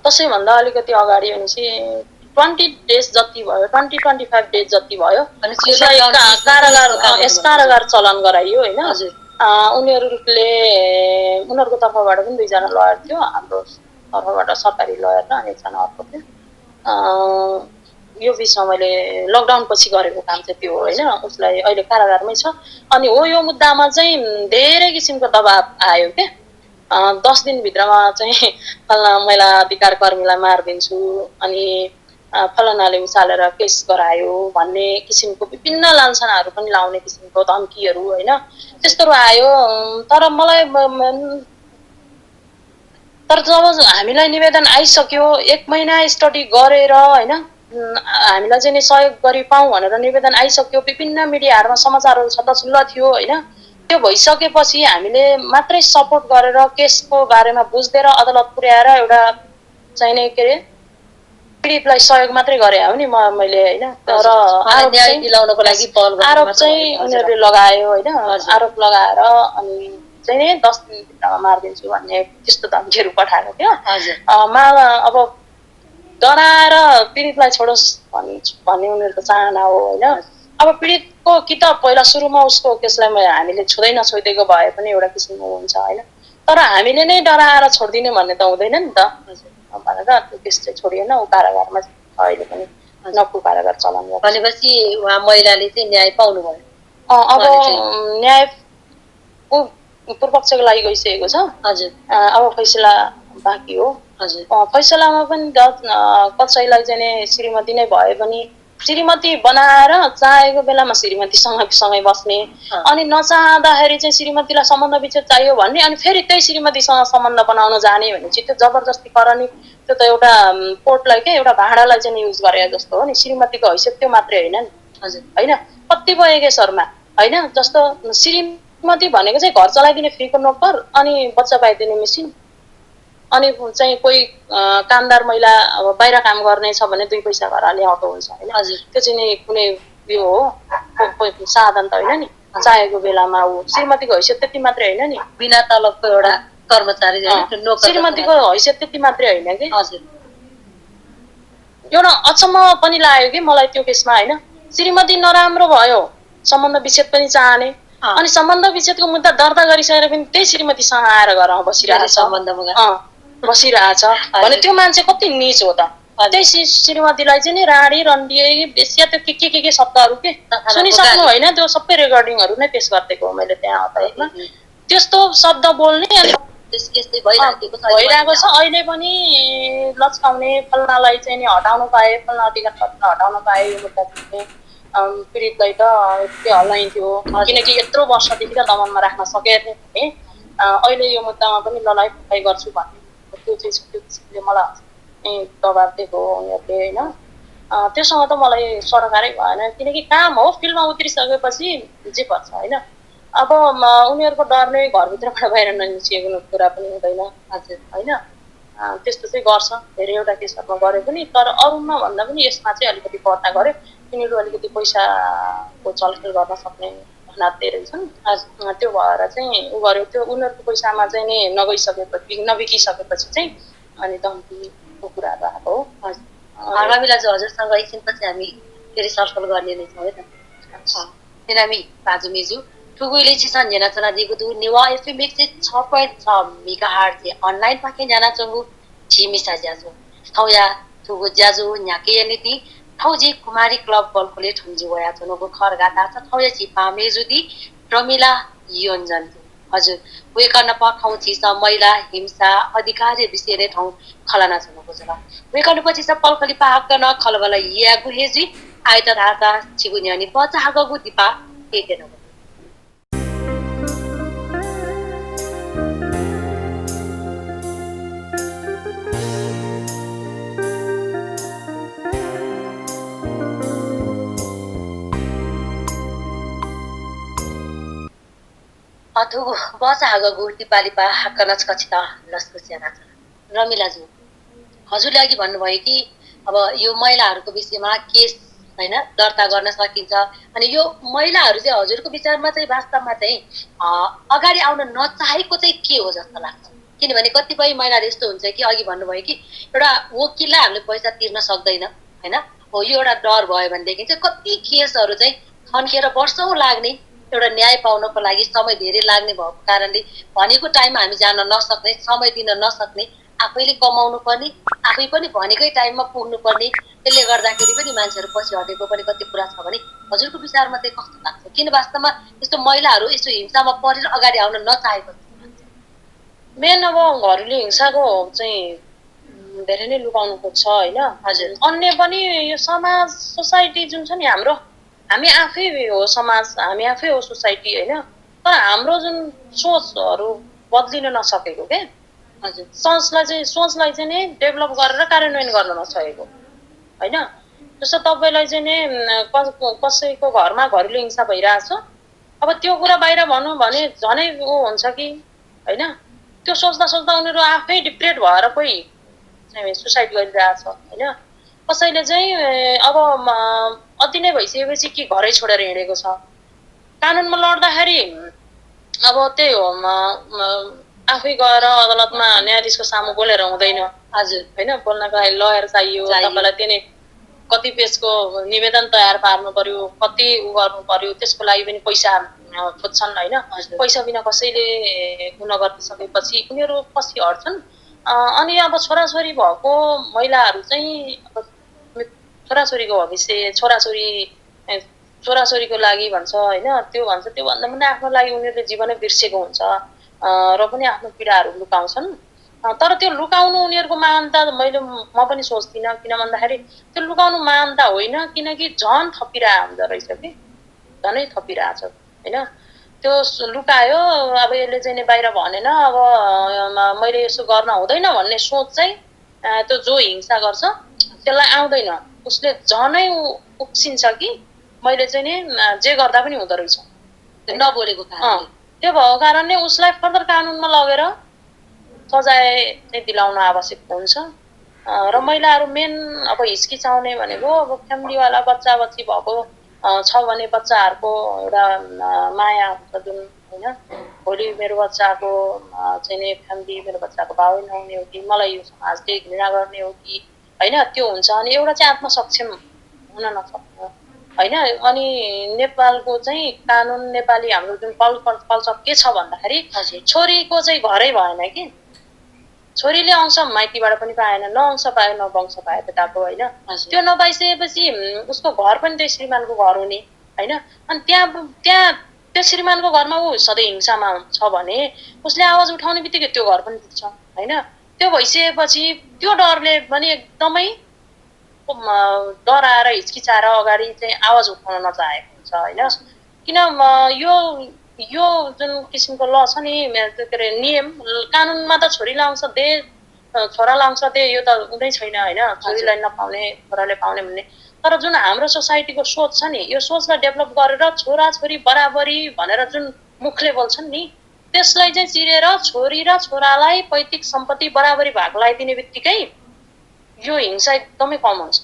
Speaker 2: दसैँभन्दा अलिकति अगाडि भनेपछि 20 days जति भयो 20-25 days जति भयो कारागार चलन गराइयो होइन उनीहरूको तर्फबाट पनि 2 जना लयर थियो हाम्रो तर्फबाट सरकारी लयर र अनि एकजना अर्को थियो यो बिचमा मैले लकडाउन पछि गरेको काम चाहिँ त्यो होइन उसलाई अहिले कारागारमै छ अनि हो यो मुद्दामा चाहिँ धेरै किसिमको दबाब आयो के 10 दिनभित्रमा चाहिँ फलाना महिला अधिकार कर्मीलाई मारिदिन्छु अनि फलानाले उचालेर केस गरायो भन्ने किसिमको विभिन्न लान्छनाहरू पनि लाउने किसिमको धम्कीहरू होइन त्यस्तोहरू आयो तर मलाई तर जब हामीलाई निवेदन आइसक्यो 1 महिना स्टडी गरेर होइन हामीलाई चाहिँ नि सहयोग गरी पाऊँ भनेर निवेदन आइसक्यो विभिन्न मिडियाहरूमा समाचारहरू छतछुल्ल थियो होइन त्यो भइसकेपछि हामीले मात्रै सपोर्ट गरेर केसको बारेमा बुझ्दै र अदालत पुर्याएर एउटा चाहिँ नि के अरे पीडितलाई सहयोग मात्रै गरे हो नि मैले होइन तर
Speaker 1: न्याय दिलाउनको लागि पहल
Speaker 2: आरोप चाहिँ उनीहरूले लगायो होइन आरोप लगाएर अनि चाहिँ नि 10 दिनभित्रमा मारिदिन्छु भन्ने त्यस्तो धम्कीहरू पठाएको थियो अब डराएर पीडितलाई छोडोस् भन्ने उनीहरूको चाहना हो होइन अब पीडितको कि त पहिला सुरुमा उसको केसलाई हामीले छुँदै नछोइदिएको भए पनि एउटा किसिमको हुन्छ होइन तर हामीले नै डराएर छोडिदिने भन्ने त हुँदैन नि त भनेर त्यो केस चाहिँ छोडिएन ऊ कारागारमा अहिले पनि नक्कु कारागार चलाउनु
Speaker 1: भनेपछि उहाँ महिलाले चाहिँ न्याय पाउनु भयो
Speaker 2: अब न्याय पूर्वपक्षको लागि गइसकेको छ
Speaker 1: हजुर
Speaker 2: अब फैसला बाँकी हो
Speaker 1: हजुर
Speaker 2: फैसलामा पनि कसैलाई चाहिँ श्रीमती नै भए पनि श्रीमती बनाएर चाहेको बेलामा श्रीमतीसँगै बस्ने अनि नचाहँदाखेरि चाहिँ श्रीमतीलाई सम्बन्ध विच्छेद चाहियो भन्ने अनि फेरि त्यही श्रीमतीसँग सम्बन्ध बनाउन जाने भनेपछि त्यो जबरजस्ती करनी त्यो त एउटा कोर्टलाई के एउटा भाडालाई चाहिँ युज गरे जस्तो हो नि श्रीमतीको हैसियत त्यो मात्रै होइन नि
Speaker 1: हजुर
Speaker 2: होइन कतिपय केसहरूमा होइन जस्तो श्रीमती भनेको चाहिँ घर चलाइदिने फ्रीको नोकर अनि बच्चा पाइदिने मेसिन अनि चाहिँ कोही कामदार महिला अब बाहिर काम गर्ने छ भने 2 पैसा घर ल्याउँदो हुन्छ होइन त्यो चाहिँ नि कुनै यो हो साधन त होइन नि चाहेको बेलामा ऊ श्रीमतीको हैसियत त्यति मात्रै होइन नि
Speaker 1: बिना तलबको एउटा कर्मचारी
Speaker 2: श्रीमतीको हैसियत त्यति मात्रै होइन कि
Speaker 1: हजुर
Speaker 2: एउटा अचम्म पनि लाग्यो कि मलाई त्यो केसमा होइन श्रीमती नराम्रो भयो सम्बन्ध विच्छेद पनि चाहने अनि सम्बन्ध विच्छेदको मुद्दा दर्ता गरिसकेर पनि त्यही श्रीमतीसँग आएर घरमा बसिरहेछ भने त्यो मान्छे कति नीच हो त त्यही श्रीमतीलाई चाहिँ नि राडी रन्डिए बेसिया त्यो के शब्दहरू के सुनिसक्नु होइन त्यो सबै रेकर्डिङहरू नै पेश गरिदिएको हो मैले त्यहाँ अदालतमा त्यस्तो शब्द बोल्ने अनि भइरहेको छ अहिले पनि लचकाउने फल्नालाई चाहिँ नि हटाउनु पाए फल्ना अधिकार हटाउन पाए यो मुद्दा चाहिँ पीडितलाई त त्यो हल्लाइन्थ्यो किनकि यत्रो वर्षदेखि त दमनमा राख्न सकेको थिएँ अहिले यो मुद्दामा पनि लडाइँ फुटाइ गर्छु भन्ने त्यो चिजले मलाई दबाब दिएको हो उनीहरूले होइन त्योसँग त मलाई सरकारै भएन किनकि काम हो फिल्डमा उत्रिसकेपछि जे पर्छ होइन अब उनीहरूको डरले घरभित्रबाट बाहिर ननिस्किएको कुरा पनि हुँदैन होइन त्यस्तो चाहिँ गर्छ धेरैवटा केसहरूमा गरे पनि तर अरूमा भन्दा पनि यसमा चाहिँ अलिकति बढ्ता गर्यो तिनीहरू अलिकति पैसाको चलखेल गर्न सक्ने नाते रहेछन् त्यो भएर चाहिँ उ गर्यो त्यो उनीहरूको पैसामा चाहिँ नि नबिकिसकेपछि चाहिँ अनि धम्कीको कुराहरू आएको हो
Speaker 1: हामीलाई चाहिँ हजुरसँग एकछिनपछि हामी फेरि छलफल गर्ने नै छौँ है त तेनामी बाजुमेजु ठुगुइले चिसन जना चना दिगुदु निवा एफएम 106.6 मेगाहर्ज अनलाइन पाके जना चंगु छिमिसा ज्याजु थौया ठुगु ज्याजु न्याके नीति थौजी कुमारी क्लब बलकोले ठन्जु वया जनको खरगा दाछ थौया छि पामेजुदी प्रमिला योन्जन हजुर वे गर्न पठाउँ छि महिला हिंसा अधिकार विषय नै ठाउँ खलाना जनको जला वे गर्न पछि सब पलखली पाहक न खलबला या गुहेजी आयता धाता छिगुन्यानी बचा हागगु दिपा केके न अथुगु बचा हागगु दिपालिपा हाकनच कचिता लस्कु ज्याना रमिलाजु हजुरले अघि भन्नुभयो कि अब यो महिलाहरूको विषयमा केस हैन दर्ता गर्न सकिन्छ अनि यो महिलाहरू चाहिँ हजुरको विचारमा चाहिँ वास्तवमा चाहिँ अगाडि आउन नचाहेको चाहिँ के हो जस्तो लाग्छ किनभने कतिपय महिलाहरू यस्तो हुन्छ कि अघि भन्नुभयो कि एउटा वकिललाई हामीले पैसा तिर्न सक्दैन हैन हो यो एउटा डर भयो भनेदेखि चाहिँ कति केसहरू चाहिँ थन्किएर वर्षौं लाग्ने एउटा न्याय पाउनको लागि समय धेरै लाग्ने भएको कारणले भनेको टाइममा हामी जान नसक्ने समय दिन नसक्ने आफैले कमाउनु पर्ने आफै पनि भनेकै टाइममा पुग्नु पर्ने त्यसले गर्दाखेरि पनि मान्छेहरू पछि हटेको पनि कति कुरा छ भने हजुरको विचारमा चाहिँ कस्तो लाग्छ किन वास्तवमा यस्तो महिलाहरू यस्तो हिंसामा परेर अगाडि आउन नचाहेको
Speaker 2: मेन अब घरेलु हिंसाको चाहिँ धेरै नै लुकाउनु खोज्छ हैन हजुर अन्य पनि यो समाज सोसाइटी जुन छ नि हाम्रो हामी आफै हो समाज हामी आफै हो सोसाइटी हैन तर हाम्रो जुन सोचहरू बदलिन नसकेको के
Speaker 1: हजुर
Speaker 2: सोचलाई चाहिँ नि डेभलप गरेर कार्यान्वयन गर्न नसकेको होइन। जस्तो तपाईँलाई चाहिँ नि कसैको घरमा घरेलु हिंसा भइरहेछ, अब त्यो कुरा बाहिर भनौँ भने झनै ऊ हुन्छ कि होइन। त्यो सोच्दा सोच्दा उनीहरू आफै डिप्रेट भएर कोही सुसाइड गरिरहेछ होइन। कसैले चाहिँ अब अति नै भइसकेपछि कि घरै छोडेर हिँडेको छ। कानुनमा लड्दाखेरि अब त्यही हो, आफै गएर अदालतमा न्यायाधीशको सामु बोलेर हुँदैन।
Speaker 1: हजुर
Speaker 2: होइन, बोल्नको लागि लयर चाहियो। तपाईँलाई त्यही कति पेजको निवेदन तयार पार्नु पर्यो, कति उ गर्नु पर्यो, त्यसको लागि पनि पैसा खोज्छन् होइन। पैसा बिना कसैले उ नगरिसकेपछि उनीहरू पछि हट्छन्। अनि अब छोराछोरी भएको महिलाहरू चाहिँ छोराछोरीको भविष्य, छोराछोरीको लागि भन्छ होइन। त्यो भन्छ, त्यो भन्दा पनि आफ्नो लागि उनीहरूले जीवनै बिर्सेको हुन्छ र पनि आफ्नो पीडाहरू लुकाउँछन्। तर त्यो लुकाउनु उनीहरूको महानता म पनि सोच्दिनँ। किन भन्दाखेरि त्यो लुकाउनु महानता होइन, किनकि झन् थपिरहेको हुँदो रहेछ कि, झनै थपिरहेछ होइन। त्यो लुकायो, अब यसले चाहिँ बाहिर भनेन, अब मैले यसो गर्न हुँदैन भन्ने सोच चाहिँ त्यो जो हिंसा गर्छ त्यसलाई आउँदैन। उसले झनै उक्सिन्छ कि मैले चाहिँ नि जे गर्दा पनि हुँदो रहेछ
Speaker 1: नबोलेको कारणले।
Speaker 2: त्यो भएको कारणले उसलाई फर्दर कानुनमा लगेर सजाय चाहिँ दिलाउन आवश्यक हुन्छ। र महिलाहरू मेन अब हिचकिचाउने भनेको अब फ्यामिलीवाला बच्चा बच्ची भएको छ भने बच्चाहरूको एउटा माया हुन्छ जुन होइन। भोलि मेरो बच्चाको चाहिँ नि फ्यामिली, मेरो बच्चाको बाबै नहुने हो कि, मलाई यो समाजले घृणा गर्ने हो कि होइन, त्यो हुन्छ। अनि एउटा चाहिँ आत्मसक्षम हुन नसक्नु होइन। अनि नेपालको चाहिँ कानुन, नेपाली हाम्रो जुन कल्चर के छ भन्दाखेरि छोरीको चाहिँ घरै भएन कि, छोरीले अंश माइतीबाट पनि पाएन, न अंश पायो न वंश पायो पिताको होइन। त्यो नपाइसकेपछि उसको घर पनि त्यही श्रीमानको घर हुने होइन। अनि त्यहाँ त्यो श्रीमानको घरमा ऊ सधैँ हिंसामा छ भने उसले आवाज उठाउने बित्तिकै त्यो घर पनि पुग्छ होइन। त्यो भइसकेपछि त्यो डरले पनि एकदमै डराएर हिचकिचाएर अगाडि चाहिँ आवाज उठाउन नचाहेको हुन्छ होइन। किन यो जुन किसिमको ल छ नि, के अरे नियम कानुनमा त छोरी लाउँछ दे, छोरा लाउँछ दे, यो त हुँदै छैन होइन। छोरीलाई नपाउने, छोराले पाउने भन्ने। तर जुन हाम्रो सोसाइटीको सोच छ नि, यो सोचलाई डेभलप गरेर छोराछोरी बराबरी भनेर जुन मुखले बोल्छन् नि, त्यसलाई चाहिँ चिरेर छोरी र छोरालाई पैतृक सम्पत्ति बराबरी भाग लगाइदिने बित्तिकै यो हिंसा एकदमै कम हुन्छ।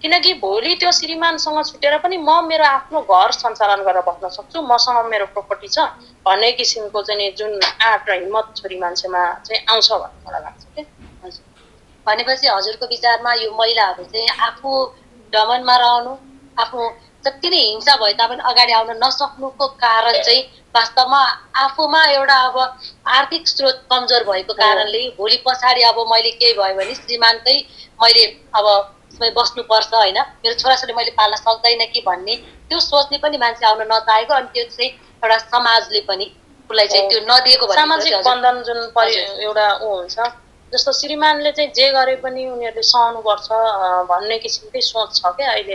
Speaker 2: किनकि भोलि त्यो श्रीमानसँग छुटेर पनि म मेरो आफ्नो घर सञ्चालन गरेर बस्न सक्छु, मसँग मेरो प्रोपर्टी छ भन्ने किसिमको चाहिँ जुन आँट र हिम्मत छोरी मान्छेमा चाहिँ आउँछ भन्ने मलाई लाग्छ कि।
Speaker 1: हजुर, भनेपछि हजुरको विचारमा यो महिलाहरू चाहिँ आफू दमनमा रहनु, आफ्नो जति नै हिंसा भए तापनि अगाडि आउन नसक्नुको कारण चाहिँ वास्तवमा आफूमा एउटा अब आर्थिक स्रोत कमजोर भएको कारणले भोलि पछाडि अब मैले केही भयो भने श्रीमानकै मैले अब बस्नुपर्छ होइन, मेरो छोराछोरी मैले पाल्न सक्दैन कि भन्ने त्यो सोच्ने पनि मान्छे आउन नचाहेको। अनि त्यो चाहिँ एउटा समाजले पनि उसलाई चाहिँ त्यो नदिएको
Speaker 2: सामाजिक बन्धन जुन एउटा ऊ हुन्छ। जस्तो श्रीमानले चाहिँ जे गरे पनि उनीहरूले सहनुपर्छ भन्ने किसिमकै सोच छ क्या अहिले।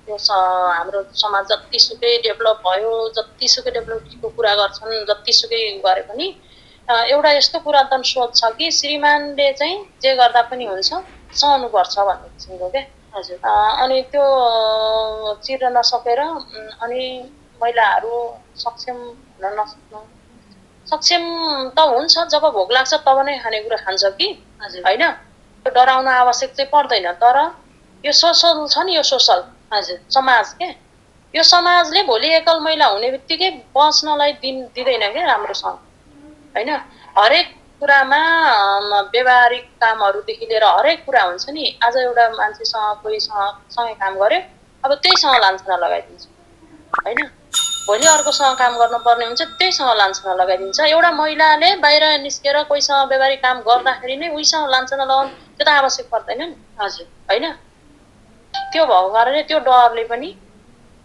Speaker 2: यो हाम्रो समाज जतिसुकै डेभलप भयो, जतिसुकै डेभलपको कुरा गर्छन्, जतिसुकै गरे पनि एउटा यस्तो पुरातन सोच छ कि श्रीमानले चाहिँ जे गर्दा पनि हुन्छ, सहनुपर्छ भन्ने किसिमको क्या। अनि त्यो चिर्न नसकेर अनि महिलाहरू सक्षम हुन नसक्नु, सक्षम त हुन्छ जब भोक लाग्छ तब नै खानेकुरा खान्छ कि होइन। त्यो डराउन आवश्यक चाहिँ पर्दैन। तर यो सोसल छ नि, यो सोसल समाज के, यो समाजले भोलि एकल महिला हुने बित्तिकै बस्नलाई दिँदैन क्या राम्रोसँग होइन। हरेक कुरामा व्यवहारिक कामहरूदेखि लिएर हरेक कुरा हुन्छ नि। आज एउटा मान्छेसँग कोहीसँगै काम गर्यो, अब त्यहीसँग लान्छना लगाइदिन्छ होइन। भोलि अर्कोसँग काम गर्नुपर्ने हुन्छ, त्यहीसँग लान्छना लगाइदिन्छ। एउटा महिलाले बाहिर निस्केर कोहीसँग व्यवहारिक काम गर्दाखेरि नै उहीसँग लान्छना लगाउनु त्यो त आवश्यक पर्दैन नि होइन। त्यो भएको कारणले त्यो डरले पनि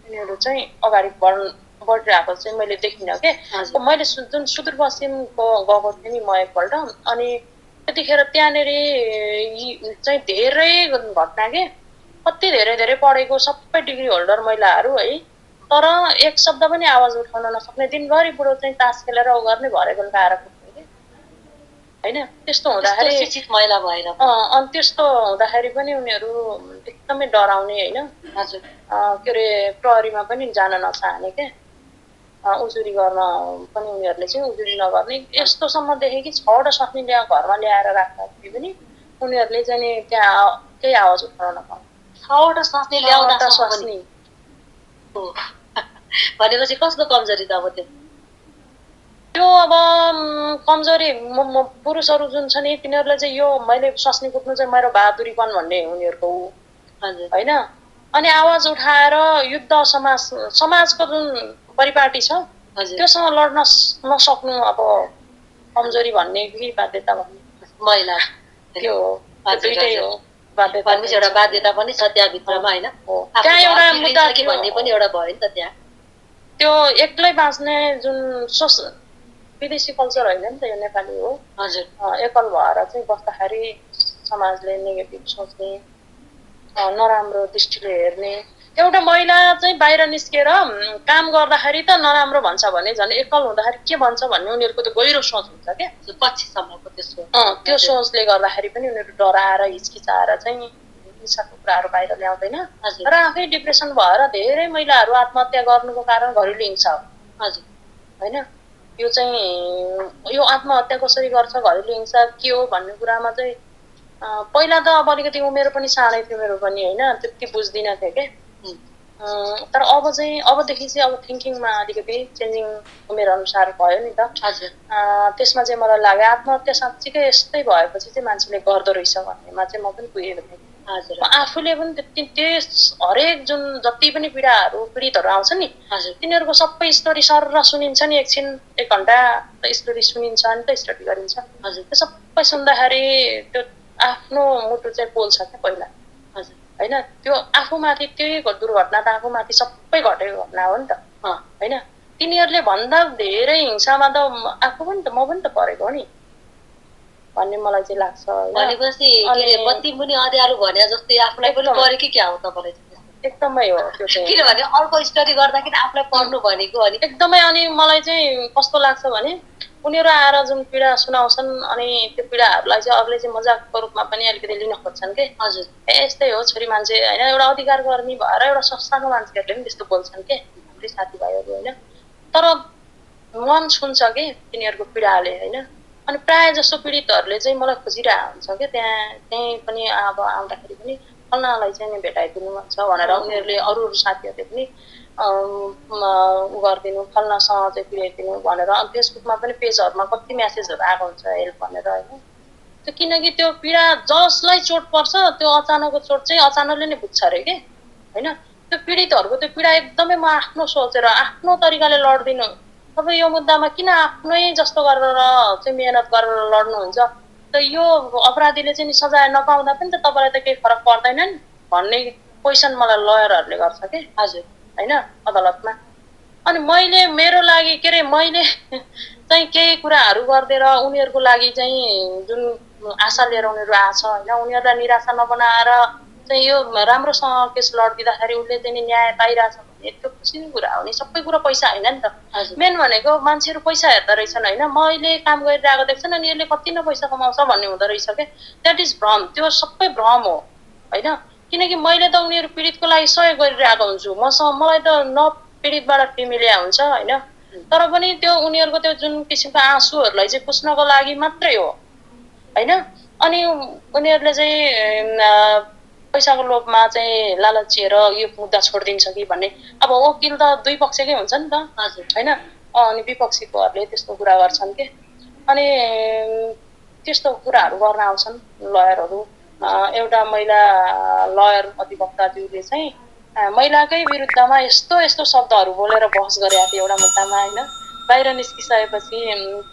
Speaker 2: उनीहरू चाहिँ अगाडि बढिरहेको चाहिँ मैले देखिनँ के। मैले जुन सुदूरपश्चिमको गएको थिएँ नि म एकपल्ट, अनि त्यतिखेर त्यहाँनिर चाहिँ धेरै घटना के, कति धेरै पढेको सबै डिग्री होल्डर महिलाहरू है, तर एक शब्द पनि आवाज उठाउन नसक्ने, दिनभरि बुढो चाहिँ तास खेलेर उ गर्ने भरे बेलुका आएर पुग्ने कि हैन त्यस्तो हुँदाखेरि
Speaker 1: शिक्षित महिला भएर
Speaker 2: अनि त्यस्तो हुँदाखेरि पनि उनीहरू एकदमै डराउने हैन
Speaker 1: हजुर
Speaker 2: के अरे प्रहरीमा पनि जान नचाहने के उजुरी गर्न पनि उनीहरूले चाहिँ उजुरी नगर्ने यस्तोसम्म देखे कि 6वटा स्वास्नी घरमा ल्याएर राख्दाखेरि पनि उनीहरूले चाहिँ नि त्यहाँ केही आवाज उठाउन नपाउने
Speaker 1: 6वटा स्वास्नी ल्याउँदा
Speaker 2: स्वास्नी
Speaker 1: भनेपछि कसको कमजोरी त अब
Speaker 2: त्यो अब कमजोरी पुरुषहरू जुन छ नि तिनीहरूले चाहिँ यो मैले स्वास्नी कुट्नु चाहिँ मेरो बहादुरीपन भन्ने उनीहरूको हैन अनि आवाज उठाएर युद्ध समाजको जुन परिपाटी छ त्योसँग लड्न नसक्नु अब कमजोरी भन्ने कि बाध्यता भन्ने
Speaker 1: महिला
Speaker 2: त्यो दुईटै हो
Speaker 1: बाध्यता एउटा बाध्यता पनि छ त्यहाँ भित्रमा हैन
Speaker 2: त्यहाँ एउटा मुद्दा
Speaker 1: के भन्ने पनि एउटा भयो नि त त्यहाँ
Speaker 2: त्यो एक्लै बाँच्ने जुन विदेशी कल्चर होइन नि त यो नेपाली हो
Speaker 1: हजुर
Speaker 2: एकल भएर चाहिँ बस्दाखेरि समाजले नेगेटिभ सोच्ने नराम्रो दृष्टिले हेर्ने एउटा महिला चाहिँ बाहिर निस्केर काम गर्दाखेरि त नराम्रो भन्छ भने झन् एकल हुँदाखेरि के भन्छ भन्ने उनीहरूको त्यो गहिरो सोच हुन्छ क्या
Speaker 1: पछिसम्मको
Speaker 2: त्यो सोचले गर्दाखेरि पनि उनीहरू डराएर हिचकिचाएर चाहिँ हिंसाको कुराहरू बाहिर ल्याउँदैन र आफै डिप्रेसन भएर धेरै महिलाहरू आत्महत्या गर्नुको कारण घरेलु हिंसा हो
Speaker 1: हजुर
Speaker 2: हैन यो चाहिँ यो आत्महत्या कसरी गर्छ घरेलु हिंसा के हो भन्ने कुरामा चाहिँ पहिला त अब अलिकति उमेर पनि सानै थियो मेरो पनि हैन त्यति बुझ्दिन थिएँ के तर अब चाहिँ अबदेखि चाहिँ अब थिङ्किङमा अलिकति चेन्जिङ उमेर अनुसार भयो नि त
Speaker 1: हजुर
Speaker 2: त्यसमा चाहिँ मलाई लाग्यो आत्महत्या साँच्चीकै यस्तै भएपछि चाहिँ मान्छेले गर्दो रहेछ भन्नेमा चाहिँ म पनि पुगेको थिएँ
Speaker 1: हजुर
Speaker 2: आफूले पनि त्यस हरेक जुन जति पनि पीडितहरू आउँछ नि तिनीहरूको सबै स्टोरी सर सुनिन्छ नि एकछिन 1 घण्टा स्टोरी सुनिन्छ नि त स्टडी गरिन्छ
Speaker 1: हजुर
Speaker 2: त्यो सबै सुन्दाखेरि त्यो आफ्नो मुटु चाहिँ पोल्छ क्या पहिला
Speaker 1: हजुर
Speaker 2: हैन त्यो आफूमाथि त्यही दुर्घटना त आफूमाथि सबै घटेको घटना हो नि त हैन तिनीहरूले भन्दा धेरै हिंसामा त आफू पनि त म पनि त परेको हो नि भन्ने मलाई चाहिँ लाग्छ
Speaker 1: भनेपछि बत्ती मुनि अँध्यारो भने जस्तै आफूलाई पनि परे कि क्या हो तपाईलाई
Speaker 2: एकदमै हो त्यो चाहिँ
Speaker 1: किनभने अर्को स्टडी गर्दाखेरि आफूलाई पढ्नु भनेको अनि
Speaker 2: एकदमै अनि मलाई चाहिँ कस्तो लाग्छ भने उनीहरू आएर जुन पीडा सुनाउँछन् अनि त्यो पीडाहरूलाई चाहिँ अरूले चाहिँ मजाकको रूपमा पनि अलिकति लिन खोज्छन् के
Speaker 1: हजुर
Speaker 2: यस्तै हो छोरी मान्छे हैन एउटा अधिकार कर्मी भएर एउटा संस्थाको मान्छेहरूले पनि त्यस्तो बोल्छन् के हाम्रै साथीभाइहरू हैन तर मन छुन्छ के तिनीहरूको पीडाले हैन अनि प्राय जसो पीडितहरूले चाहिँ मलाई खोजिरहेको हुन्छ के त्यही पनि अब आउँदाखेरि पनि फल्नालाई चाहिँ नि भेटाइदिनु मन छ भनेर उनीहरूले अरू साथीहरूले पनि गरिदिनु फल्नासँग चाहिँ पुर्याइदिनु भनेर फेसबुकमा पनि पेजहरूमा कति म्यासेजहरू आएको हुन्छ हेल्प भनेर होइन त्यो किनकि त्यो पीडा जसलाई चोट पर्छ त्यो अचानकको चोट चाहिँ अचानकले नै बुझ्छ अरे के होइन त्यो पीडितहरूको त्यो पीडा एकदमै म आफ्नो सोचेर आफ्नो तरिकाले लड्दिनु तपाईँ यो मुद्दामा किन आफ्नै जस्तो गरेर चाहिँ मेहनत गरेर लड्नुहुन्छ त यो अपराधीले चाहिँ सजाय नपाउँदा पनि त तपाईँलाई त केही फरक पर्दैन नि भन्ने क्वेसन मलाई लयरहरूले गर्छ के
Speaker 1: हजुर
Speaker 2: हैन अदालतमा अनि मैले मेरो लागि के अरे मैले चाहिँ केही कुराहरू गरिदिएर उनीहरूको लागि चाहिँ जुन आशा लिएर उनीहरू आछ होइन उनीहरूलाई निराशा नबनाएर चाहिँ यो राम्रोसँग केस लडिदिँदाखेरि उसले चाहिँ न्याय पाइरहेछ भने त्यो खुसीको कुरा हो नि सबै कुरा पैसा होइन नि त मेन भनेको मान्छेहरू पैसा हेर्दो रहेछन् होइन मैले काम गरिरहेको देख्छन् अनि यसले कति न पैसा कमाउँछ भन्ने हुँदो रहेछ क्या द्याट इज भ्रम त्यो सबै भ्रम हो होइन किनकि मैले त उनीहरू पीडितको लागि सहयोग गरिरहेको हुन्छु मलाई त नपीडितबाट फिमिलिया हुन्छ होइन तर पनि त्यो उनीहरूको त्यो जुन किसिमको आँसुहरूलाई चाहिँ पुस्नको लागि मात्रै हो होइन अनि उनीहरूले चाहिँ पैसाको लोभमा चाहिँ लालचिएर यो मुद्दा छोडिदिन्छ कि भन्ने अब वकिल त दुई पक्षकै हुन्छ नि त होइन अनि विपक्षीकोहरूले त्यस्तो कुरा गर्छन् के अनि त्यस्तो कुराहरू गर्न आउँछन् लयरहरू एउटा महिला लयर अधिवक्ताज्यूले चाहिँ महिलाकै विरुद्धमा यस्तो यस्तो शब्दहरू बोलेर बहस गरेका थिए एउटा मुद्दामा होइन बाहिर निस्किसकेपछि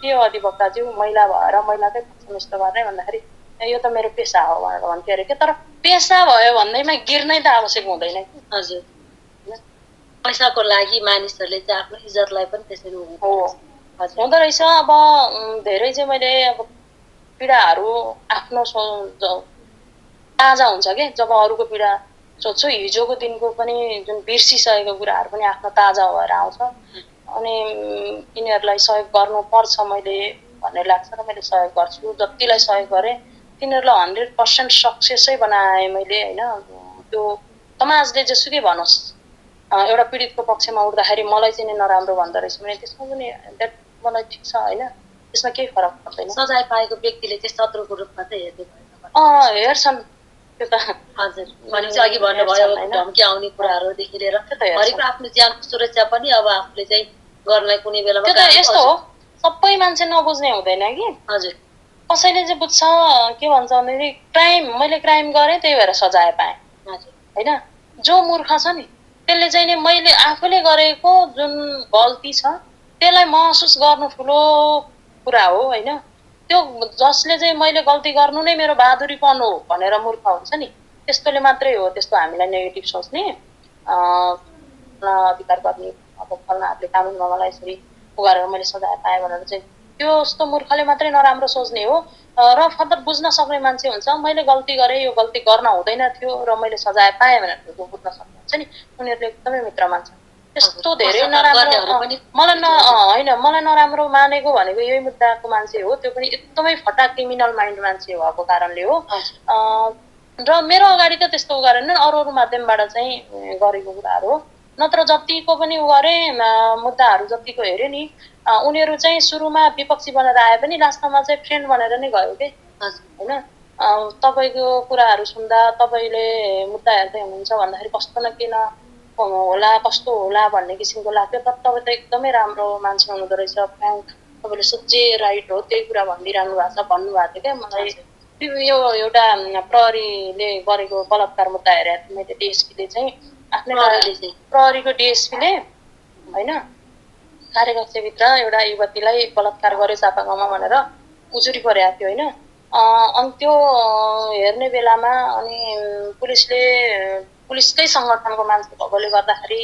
Speaker 2: के हो अधिवक्ताज्यू महिला भएर महिलाकै पक्षमा यस्तो गर्ने भन्दाखेरि यो त मेरो पेसा हो भनेर भन्थ्यो अरे के तर पेसा भयो भन्दैमा गिर्नै त आवश्यक हुँदैन कि
Speaker 1: हजुर पैसाको लागि मानिसहरूले चाहिँ आफ्नो इज्जतलाई पनि त्यसरी
Speaker 2: हुँदो रहेछ अब धेरै चाहिँ मैले अब पीडाहरू आफ्नो ताजा हुन्छ कि जब अरूको पीडा सोध्छु हिजोको दिनको पनि जुन बिर्सिसकेको कुराहरू पनि आफ्नो ताजा भएर आउँछ अनि यिनीहरूलाई सहयोग गर्नुपर्छ मैले भन्ने लाग्छ र मैले सहयोग गर्छु। जतिलाई सहयोग गरेँ तिनीहरूलाई 100% सक्सेसै बनाएँ मैले होइन। त्यो समाजले जेसुकै भनोस् एउटा पीडितको पक्षमा उठ्दाखेरि मलाई चाहिँ नि नराम्रो भन्दो रहेछ भने त्यसमा पनि द्याट मलाई ठिक छ होइन, त्यसमा केही फरक पर्दैन।
Speaker 1: सजाय पाएको व्यक्तिले चाहिँ शत्रुको रूपमा चाहिँ हेर्दै भयो
Speaker 2: हेर्छन् त्यो त।
Speaker 1: हजुर भनेपछि अघि भन्नुभयो धम्की आउने कुराहरूदेखि लिएर हरेक आफ्नो ज्यानको सुरक्षा पनि अब आफूले चाहिँ गर्नलाई कुनै बेलामा
Speaker 2: त्यो त यस्तो हो, सबै मान्छे नबुझ्ने हुँदैन कि।
Speaker 1: हजुर
Speaker 2: कसैले चाहिँ बुझ्छ के भन्छ भन्दाखेरि मैले क्राइम गरेँ त्यही भएर सजाय पाएँ होइन। जो मूर्ख छ नि त्यसले चाहिँ नि मैले आफूले गरेको जुन गल्ती छ त्यसलाई महसुस गर्नु ठुलो कुरा हो होइन। त्यो जसले चाहिँ मैले गल्ती गर्नु नै मेरो बहादुरीपन हो भनेर मूर्ख हुन्छ नि त्यस्तोले मात्रै हो त्यस्तो हामीलाई नेगेटिभ सोच्ने अधिकार गर्ने। अब फल्नाहरूले कानुनमा मलाई यसरी गरेर मैले सजाय पाएँ भनेर चाहिँ त्यो जस्तो मूर्खले मात्रै नराम्रो सोच्ने हो। र फर्दर बुझ्न सक्ने मान्छे हुन्छ मैले गल्ती गरेँ यो गल्ती गर्न हुँदैन थियो र मैले सजाय पाएँ भनेर बुझ्न सक्ने हुन्छ नि उनीहरूले एकदमै मित्र मान्छ। त्यस्तो धेरै नराम्रो होइन मलाई नराम्रो मानेको भनेको यही मुद्दाको मान्छे हो, त्यो पनि एकदमै फटा क्रिमिनल माइन्ड मान्छे भएको कारणले हो। र मेरो अगाडि त त्यस्तो गरेन, अरू माध्यमबाट चाहिँ गरेको कुराहरू हो। नत्र जतिको पनि गरे मुद्दाहरू जतिको हेऱ्यो नि उनीहरू चाहिँ सुरुमा विपक्षी बनेर आए पनि लास्टमा चाहिँ फ्रेन्ड बनेर नै गयो कि होइन। तपाईँको कुराहरू सुन्दा तपाईँले मुद्दा हेर्दै हुनुहुन्छ भन्दाखेरि कस्तो न किन होला कस्तो होला भन्ने किसिमको लाग्थ्यो। तर तपाईँ त एकदमै राम्रो मान्छे हुनुहुँदो रहेछ, फ्र्याङ्क तपाईँले सोचे राइट हो त्यही कुरा भनिदिइरहनु भएको छ भन्नुभएको थियो क्या मलाई। यो एउटा प्रहरीले गरेको बलात्कार मुद्दा हेरेर मैले डिएसपीले चाहिँ आफ्नै प्रहरीको डिएसपीले होइन कार्यकक्षभित्र एउटा युवतीलाई बलात्कार गर्यो चापागाउँमा भनेर उजुरी परेको थियो होइन। अनि त्यो हेर्ने बेलामा अनि पुलिसकै सङ्गठनको मान्छे भएकोले गर्दाखेरि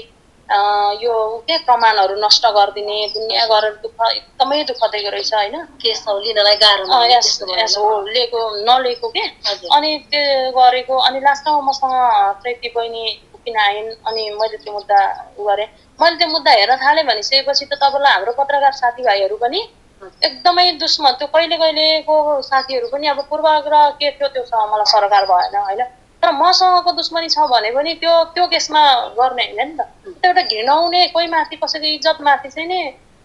Speaker 2: यो के प्रमाणहरू नष्ट गरिदिने दुनियाँ गरेर एकदमै दुःख दिएको रहेछ होइन।
Speaker 1: केस लिनलाई गाह्रो
Speaker 2: लिएको नलिएको के अनि त्यो गरेको अनि लास्टमा मसँग प्रीति बहिनी किन आइन् अनि मैले त्यो मुद्दा गरेँ। मैले त्यो मुद्दा हेर्न थालेँ भनिसकेपछि त तपाईँलाई हाम्रो पत्रकार साथीभाइहरू पनि एकदमै दुश्मन त्यो कहिलेको साथीहरू पनि अब पूर्वाग्रह के थियो त्यो मलाई सरकार भएन होइन। तर मसँगको दुश्मनी छ भने पनि त्यो केसमा गर्ने होइन नि त। एउटा घिनाउने कोही माथि कसैको इज्जत माथि चाहिँ नि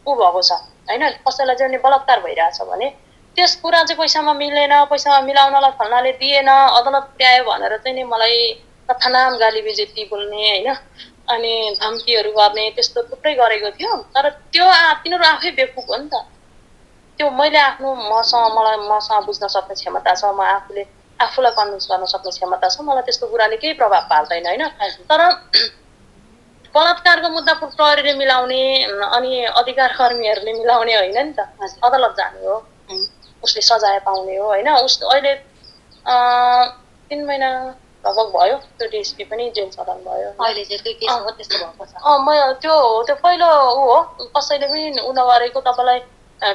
Speaker 2: ऊ भएको छ होइन। कसैलाई चाहिँ बलात्कार भइरहेछ भने त्यस कुरा चाहिँ पैसामा मिलेन, पैसामा मिलाउनलाई फल्नाले दिएन अदालत पुर्यायो भनेर चाहिँ नि मलाई तथानाम गाली बेजेती बोल्ने होइन अनि धम्कीहरू गर्ने त्यस्तो थुप्रै गरेको थियो। तर त्यो तिनीहरू आफै बेवकुफ हो नि त। त्यो मैले आफ्नो मसँग बुझ्न सक्ने क्षमता छ, म आफूलाई कन्भिन्स गर्न सक्ने क्षमता छ, मलाई त्यस्तो कुराले केही प्रभाव पार्दैन होइन। तर बलात्कारको मुद्दा प्रहरीले मिलाउने अनि अधिकार कर्मीहरूले मिलाउने होइन नि त। अदालत जाने हो उसले सजाय पाउने हो होइन। अहिले 3 महिना लगभग भयो त्यो डिएसपी पनि जेल चलान भयो।
Speaker 1: अहिले जेलकै केस हो त्यस्तो भएको छ।
Speaker 2: त्यो पहिलो ऊ हो कसैले पनि ऊ नगरेको तपाईँलाई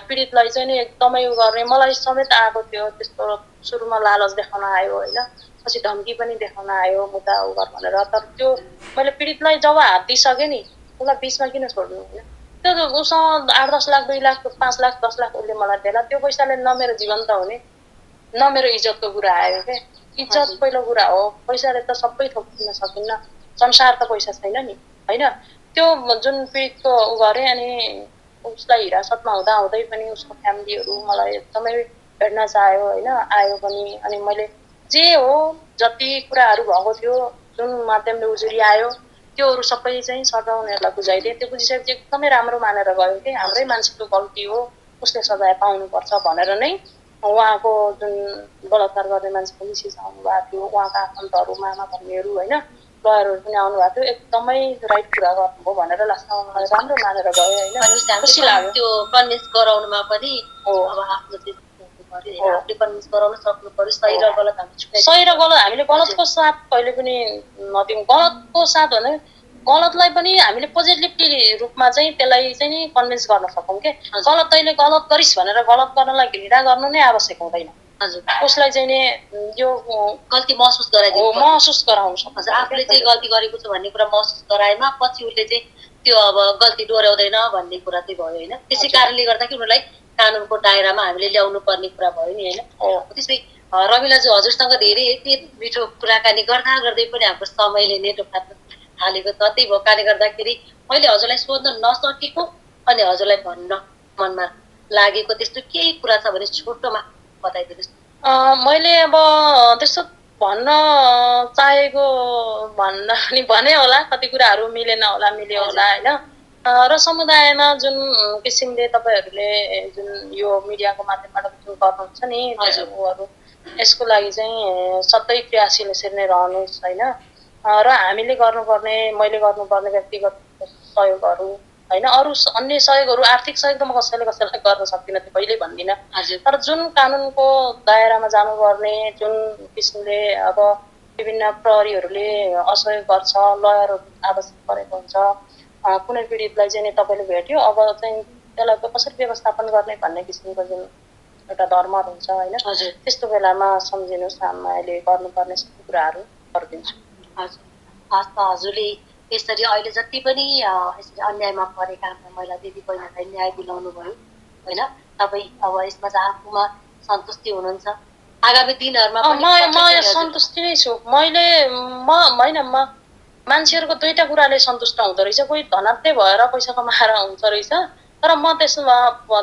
Speaker 2: पीडितलाई चाहिँ नि एकदमै उ गर्ने मलाई समेत आएको थियो। त्यस्तो सुरुमा लालच देखाउन आयो होइन, पछि धम्की पनि देखाउन आयो मुद्दा उ गर भनेर। तर त्यो मैले पीडितलाई जब हात दिइसकेँ नि उसलाई बिचमा किन छोड्नु होइन। त्यो उसँग 8-10 लाख 2 लाख 5 लाख 10 लाख उसले मलाई देला त्यो पैसाले न मेरो जीवन त हुने न मेरो इज्जतको कुरा आयो क्या। इज्जत पहिलो कुरा हो, पैसाले त सबै थोक दिन सकिन्न, संसार त पैसा छैन नि होइन। त्यो जुन पीडितको उ गरेँ अनि उसलाई हिरासतमा हुँदै पनि उसको फ्यामिलीहरू मलाई एकदमै भेट्न चाह्यो होइन, आयो पनि। अनि मैले जे हो जति कुराहरू भएको थियो जुन माध्यमले उजुरी आयो त्योहरू सबै चाहिँ सबै उनीहरूलाई बुझाइदिएँ। त्यो बुझिसकेपछि एकदमै राम्रो मानेर गयो कि हाम्रै मान्छेको गल्ती हो उसले सजाय पाउनुपर्छ भनेर नै उहाँको जुन बलात्कार गर्ने मान्छेको मिसेस आउनुभएको थियो, उहाँका आफन्तहरू मामा भन्नेहरू होइन लयरहरू पनि आउनुभएको थियो। एकदमै राइट कुरा गर्नुभयो भनेर लास्टमा मलाई राम्रो मानेर गयो होइन। खुसी लाग्यो।
Speaker 1: त्यो कन्भिन्स गराउनुमा पनि अब आफ्नो आफूले कन्भिन्स गराउन सक्नु पर्यो। सही र गलत
Speaker 2: हामीले गलतको साथ कहिले पनि नदिउँ। गलतको साथ भने गलतलाई पनि हामीले पोजिटिभ रूपमा चाहिँ त्यसलाई चाहिँ नि कन्भिन्स गर्न सकौँ के। गलत तैँले गलत गरिस् भनेर गलत गर्नलाई घृणा गर्नु नै आवश्यक हुँदैन
Speaker 1: हजुर
Speaker 2: उसलाई चाहिँ नि यो
Speaker 1: गल्ती महसुस गराइदिनु पर्छ।
Speaker 2: महसुस गराउँछ।
Speaker 1: हजुर आफूले चाहिँ गल्ती गरेको छु भन्ने कुरा महसुस गराएमा पछि उसले चाहिँ त्यो अब गल्ती दोहोऱ्याउँदैन भन्ने कुरा चाहिँ भयो होइन। त्यसै कारणले गर्दाखेरि उनीहरूलाई कानुनको दायरामा हामीले ल्याउनु पर्ने कुरा भयो नि होइन। त्यसै रमिलाजी हजुरसँग धेरै यति मिठो कुराकानी गर्दा गर्दै पनि हाम्रो समयले नेटो फाट्न थालेको छ। त्यही भएको कारणले गर्दाखेरि मैले हजुरलाई सोध्न नसकेको अनि हजुरलाई भन्न मनमा लागेको त्यस्तो केही कुरा छ भने छोटोमा बताइदिनुहोस्।
Speaker 2: मैले अब त्यस्तो भन्न चाहेको नि भने होला, कति कुराहरू मिलेन होला, मिल्यो होला होइन। र समुदायमा जुन किसिमले तपाईँहरूले जुन यो मिडियाको माध्यमबाट जुन गर्नुहुन्छ नि उहरू, यसको लागि चाहिँ सधैँ क्रियाशील यसरी नै रहनुहोस् होइन। र हामीले गर्नुपर्ने, मैले गर्नुपर्ने व्यक्तिगत सहयोगहरू होइन, अरू अन्य सहयोगहरू, आर्थिक सहयोग त म कसैलाई गर्न सक्दिनँ, त्यो कहिल्यै भन्दिनँ। तर जुन कानुनको दायरामा जानुपर्ने, जुन किसिमले अब विभिन्न प्रहरीहरूले असहयोग गर्छ, लयरहरू आवश्यक परेको हुन्छ, कुनै पीडितलाई चाहिँ नि तपाईँले भेट्यो, अब चाहिँ त्यसलाई कसरी व्यवस्थापन गर्ने भन्ने किसिमको जुन एउटा धर्महरू हुन्छ होइन, त्यस्तो बेलामा सम्झिनुहोस्, मैले गर्नुपर्ने सबै कुराहरू गरिदिन्छु।
Speaker 1: हजुर हस् त, हजुरले यसरी अहिले जति पनि यसरी अन्यायमा परेका हाम्रा महिला दिदी बहिनीलाई न्याय दिलाउनु भयो होइन। तपाईँ अब यसमा चाहिँ आफूमा सन्तुष्टि हुनुहुन्छ। आगामी दिनहरूमा
Speaker 2: म सन्तुष्टि नै छु। म मान्छेहरूको दुईटा कुराले सन्तुष्ट हुँदो रहेछ। कोही धनात्य भएर पैसा कमाएर हुन्छ रहेछ, तर म त्यसमा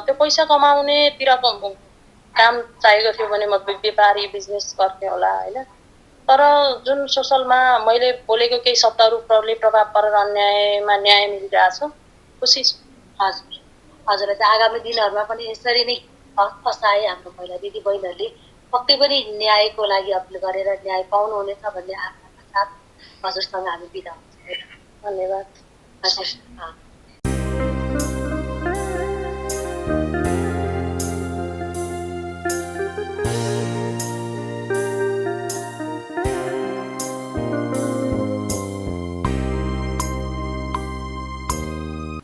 Speaker 2: त्यो पैसा कमाउनेतिरको काम चाहिएको थियो भने म व्यापारी बिजनेस गर्थेँ होला होइन। तर जुन सोसलमा मैले बोलेको केही शब्दहरूले प्रभाव परेर अन्यायमा न्याय मिलिरहेछ, खुसी छु।
Speaker 1: हजुर हजुरलाई चाहिँ आगामी दिनहरूमा पनि यसरी नै फसाए हाम्रो महिला दिदी बहिनीहरूले पक्कै पनि न्यायको लागि अपिल गरेर न्याय पाउनुहुनेछ भन्ने आशाका साथ हजुरसँग हामी बिदा हुन्छौँ।
Speaker 2: धन्यवाद।
Speaker 1: हजुर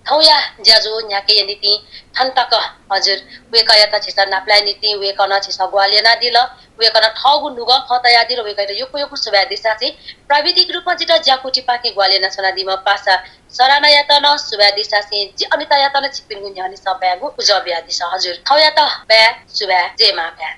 Speaker 1: थौया ज्याजो न्याके नीति थन्तक हजुर वे कयाता छिसा नाप्लाय नीति वे कना छिसा ग्वालियना दिल वे कना ठगु नुग खतया दिल वे कयता योको योको सुबा दिशा चाहिँ प्राविधिक रूपमा जिता ज्याकुटी पाके ग्वालियना छना दिमा पासा सराना यातन सुबा दिशा चाहिँ जे अनिता यातन छिपिन गुन्या अनि सब्यागु उजब्या दिशा हजुर थौया त ब्या सुबा जेमा ब्या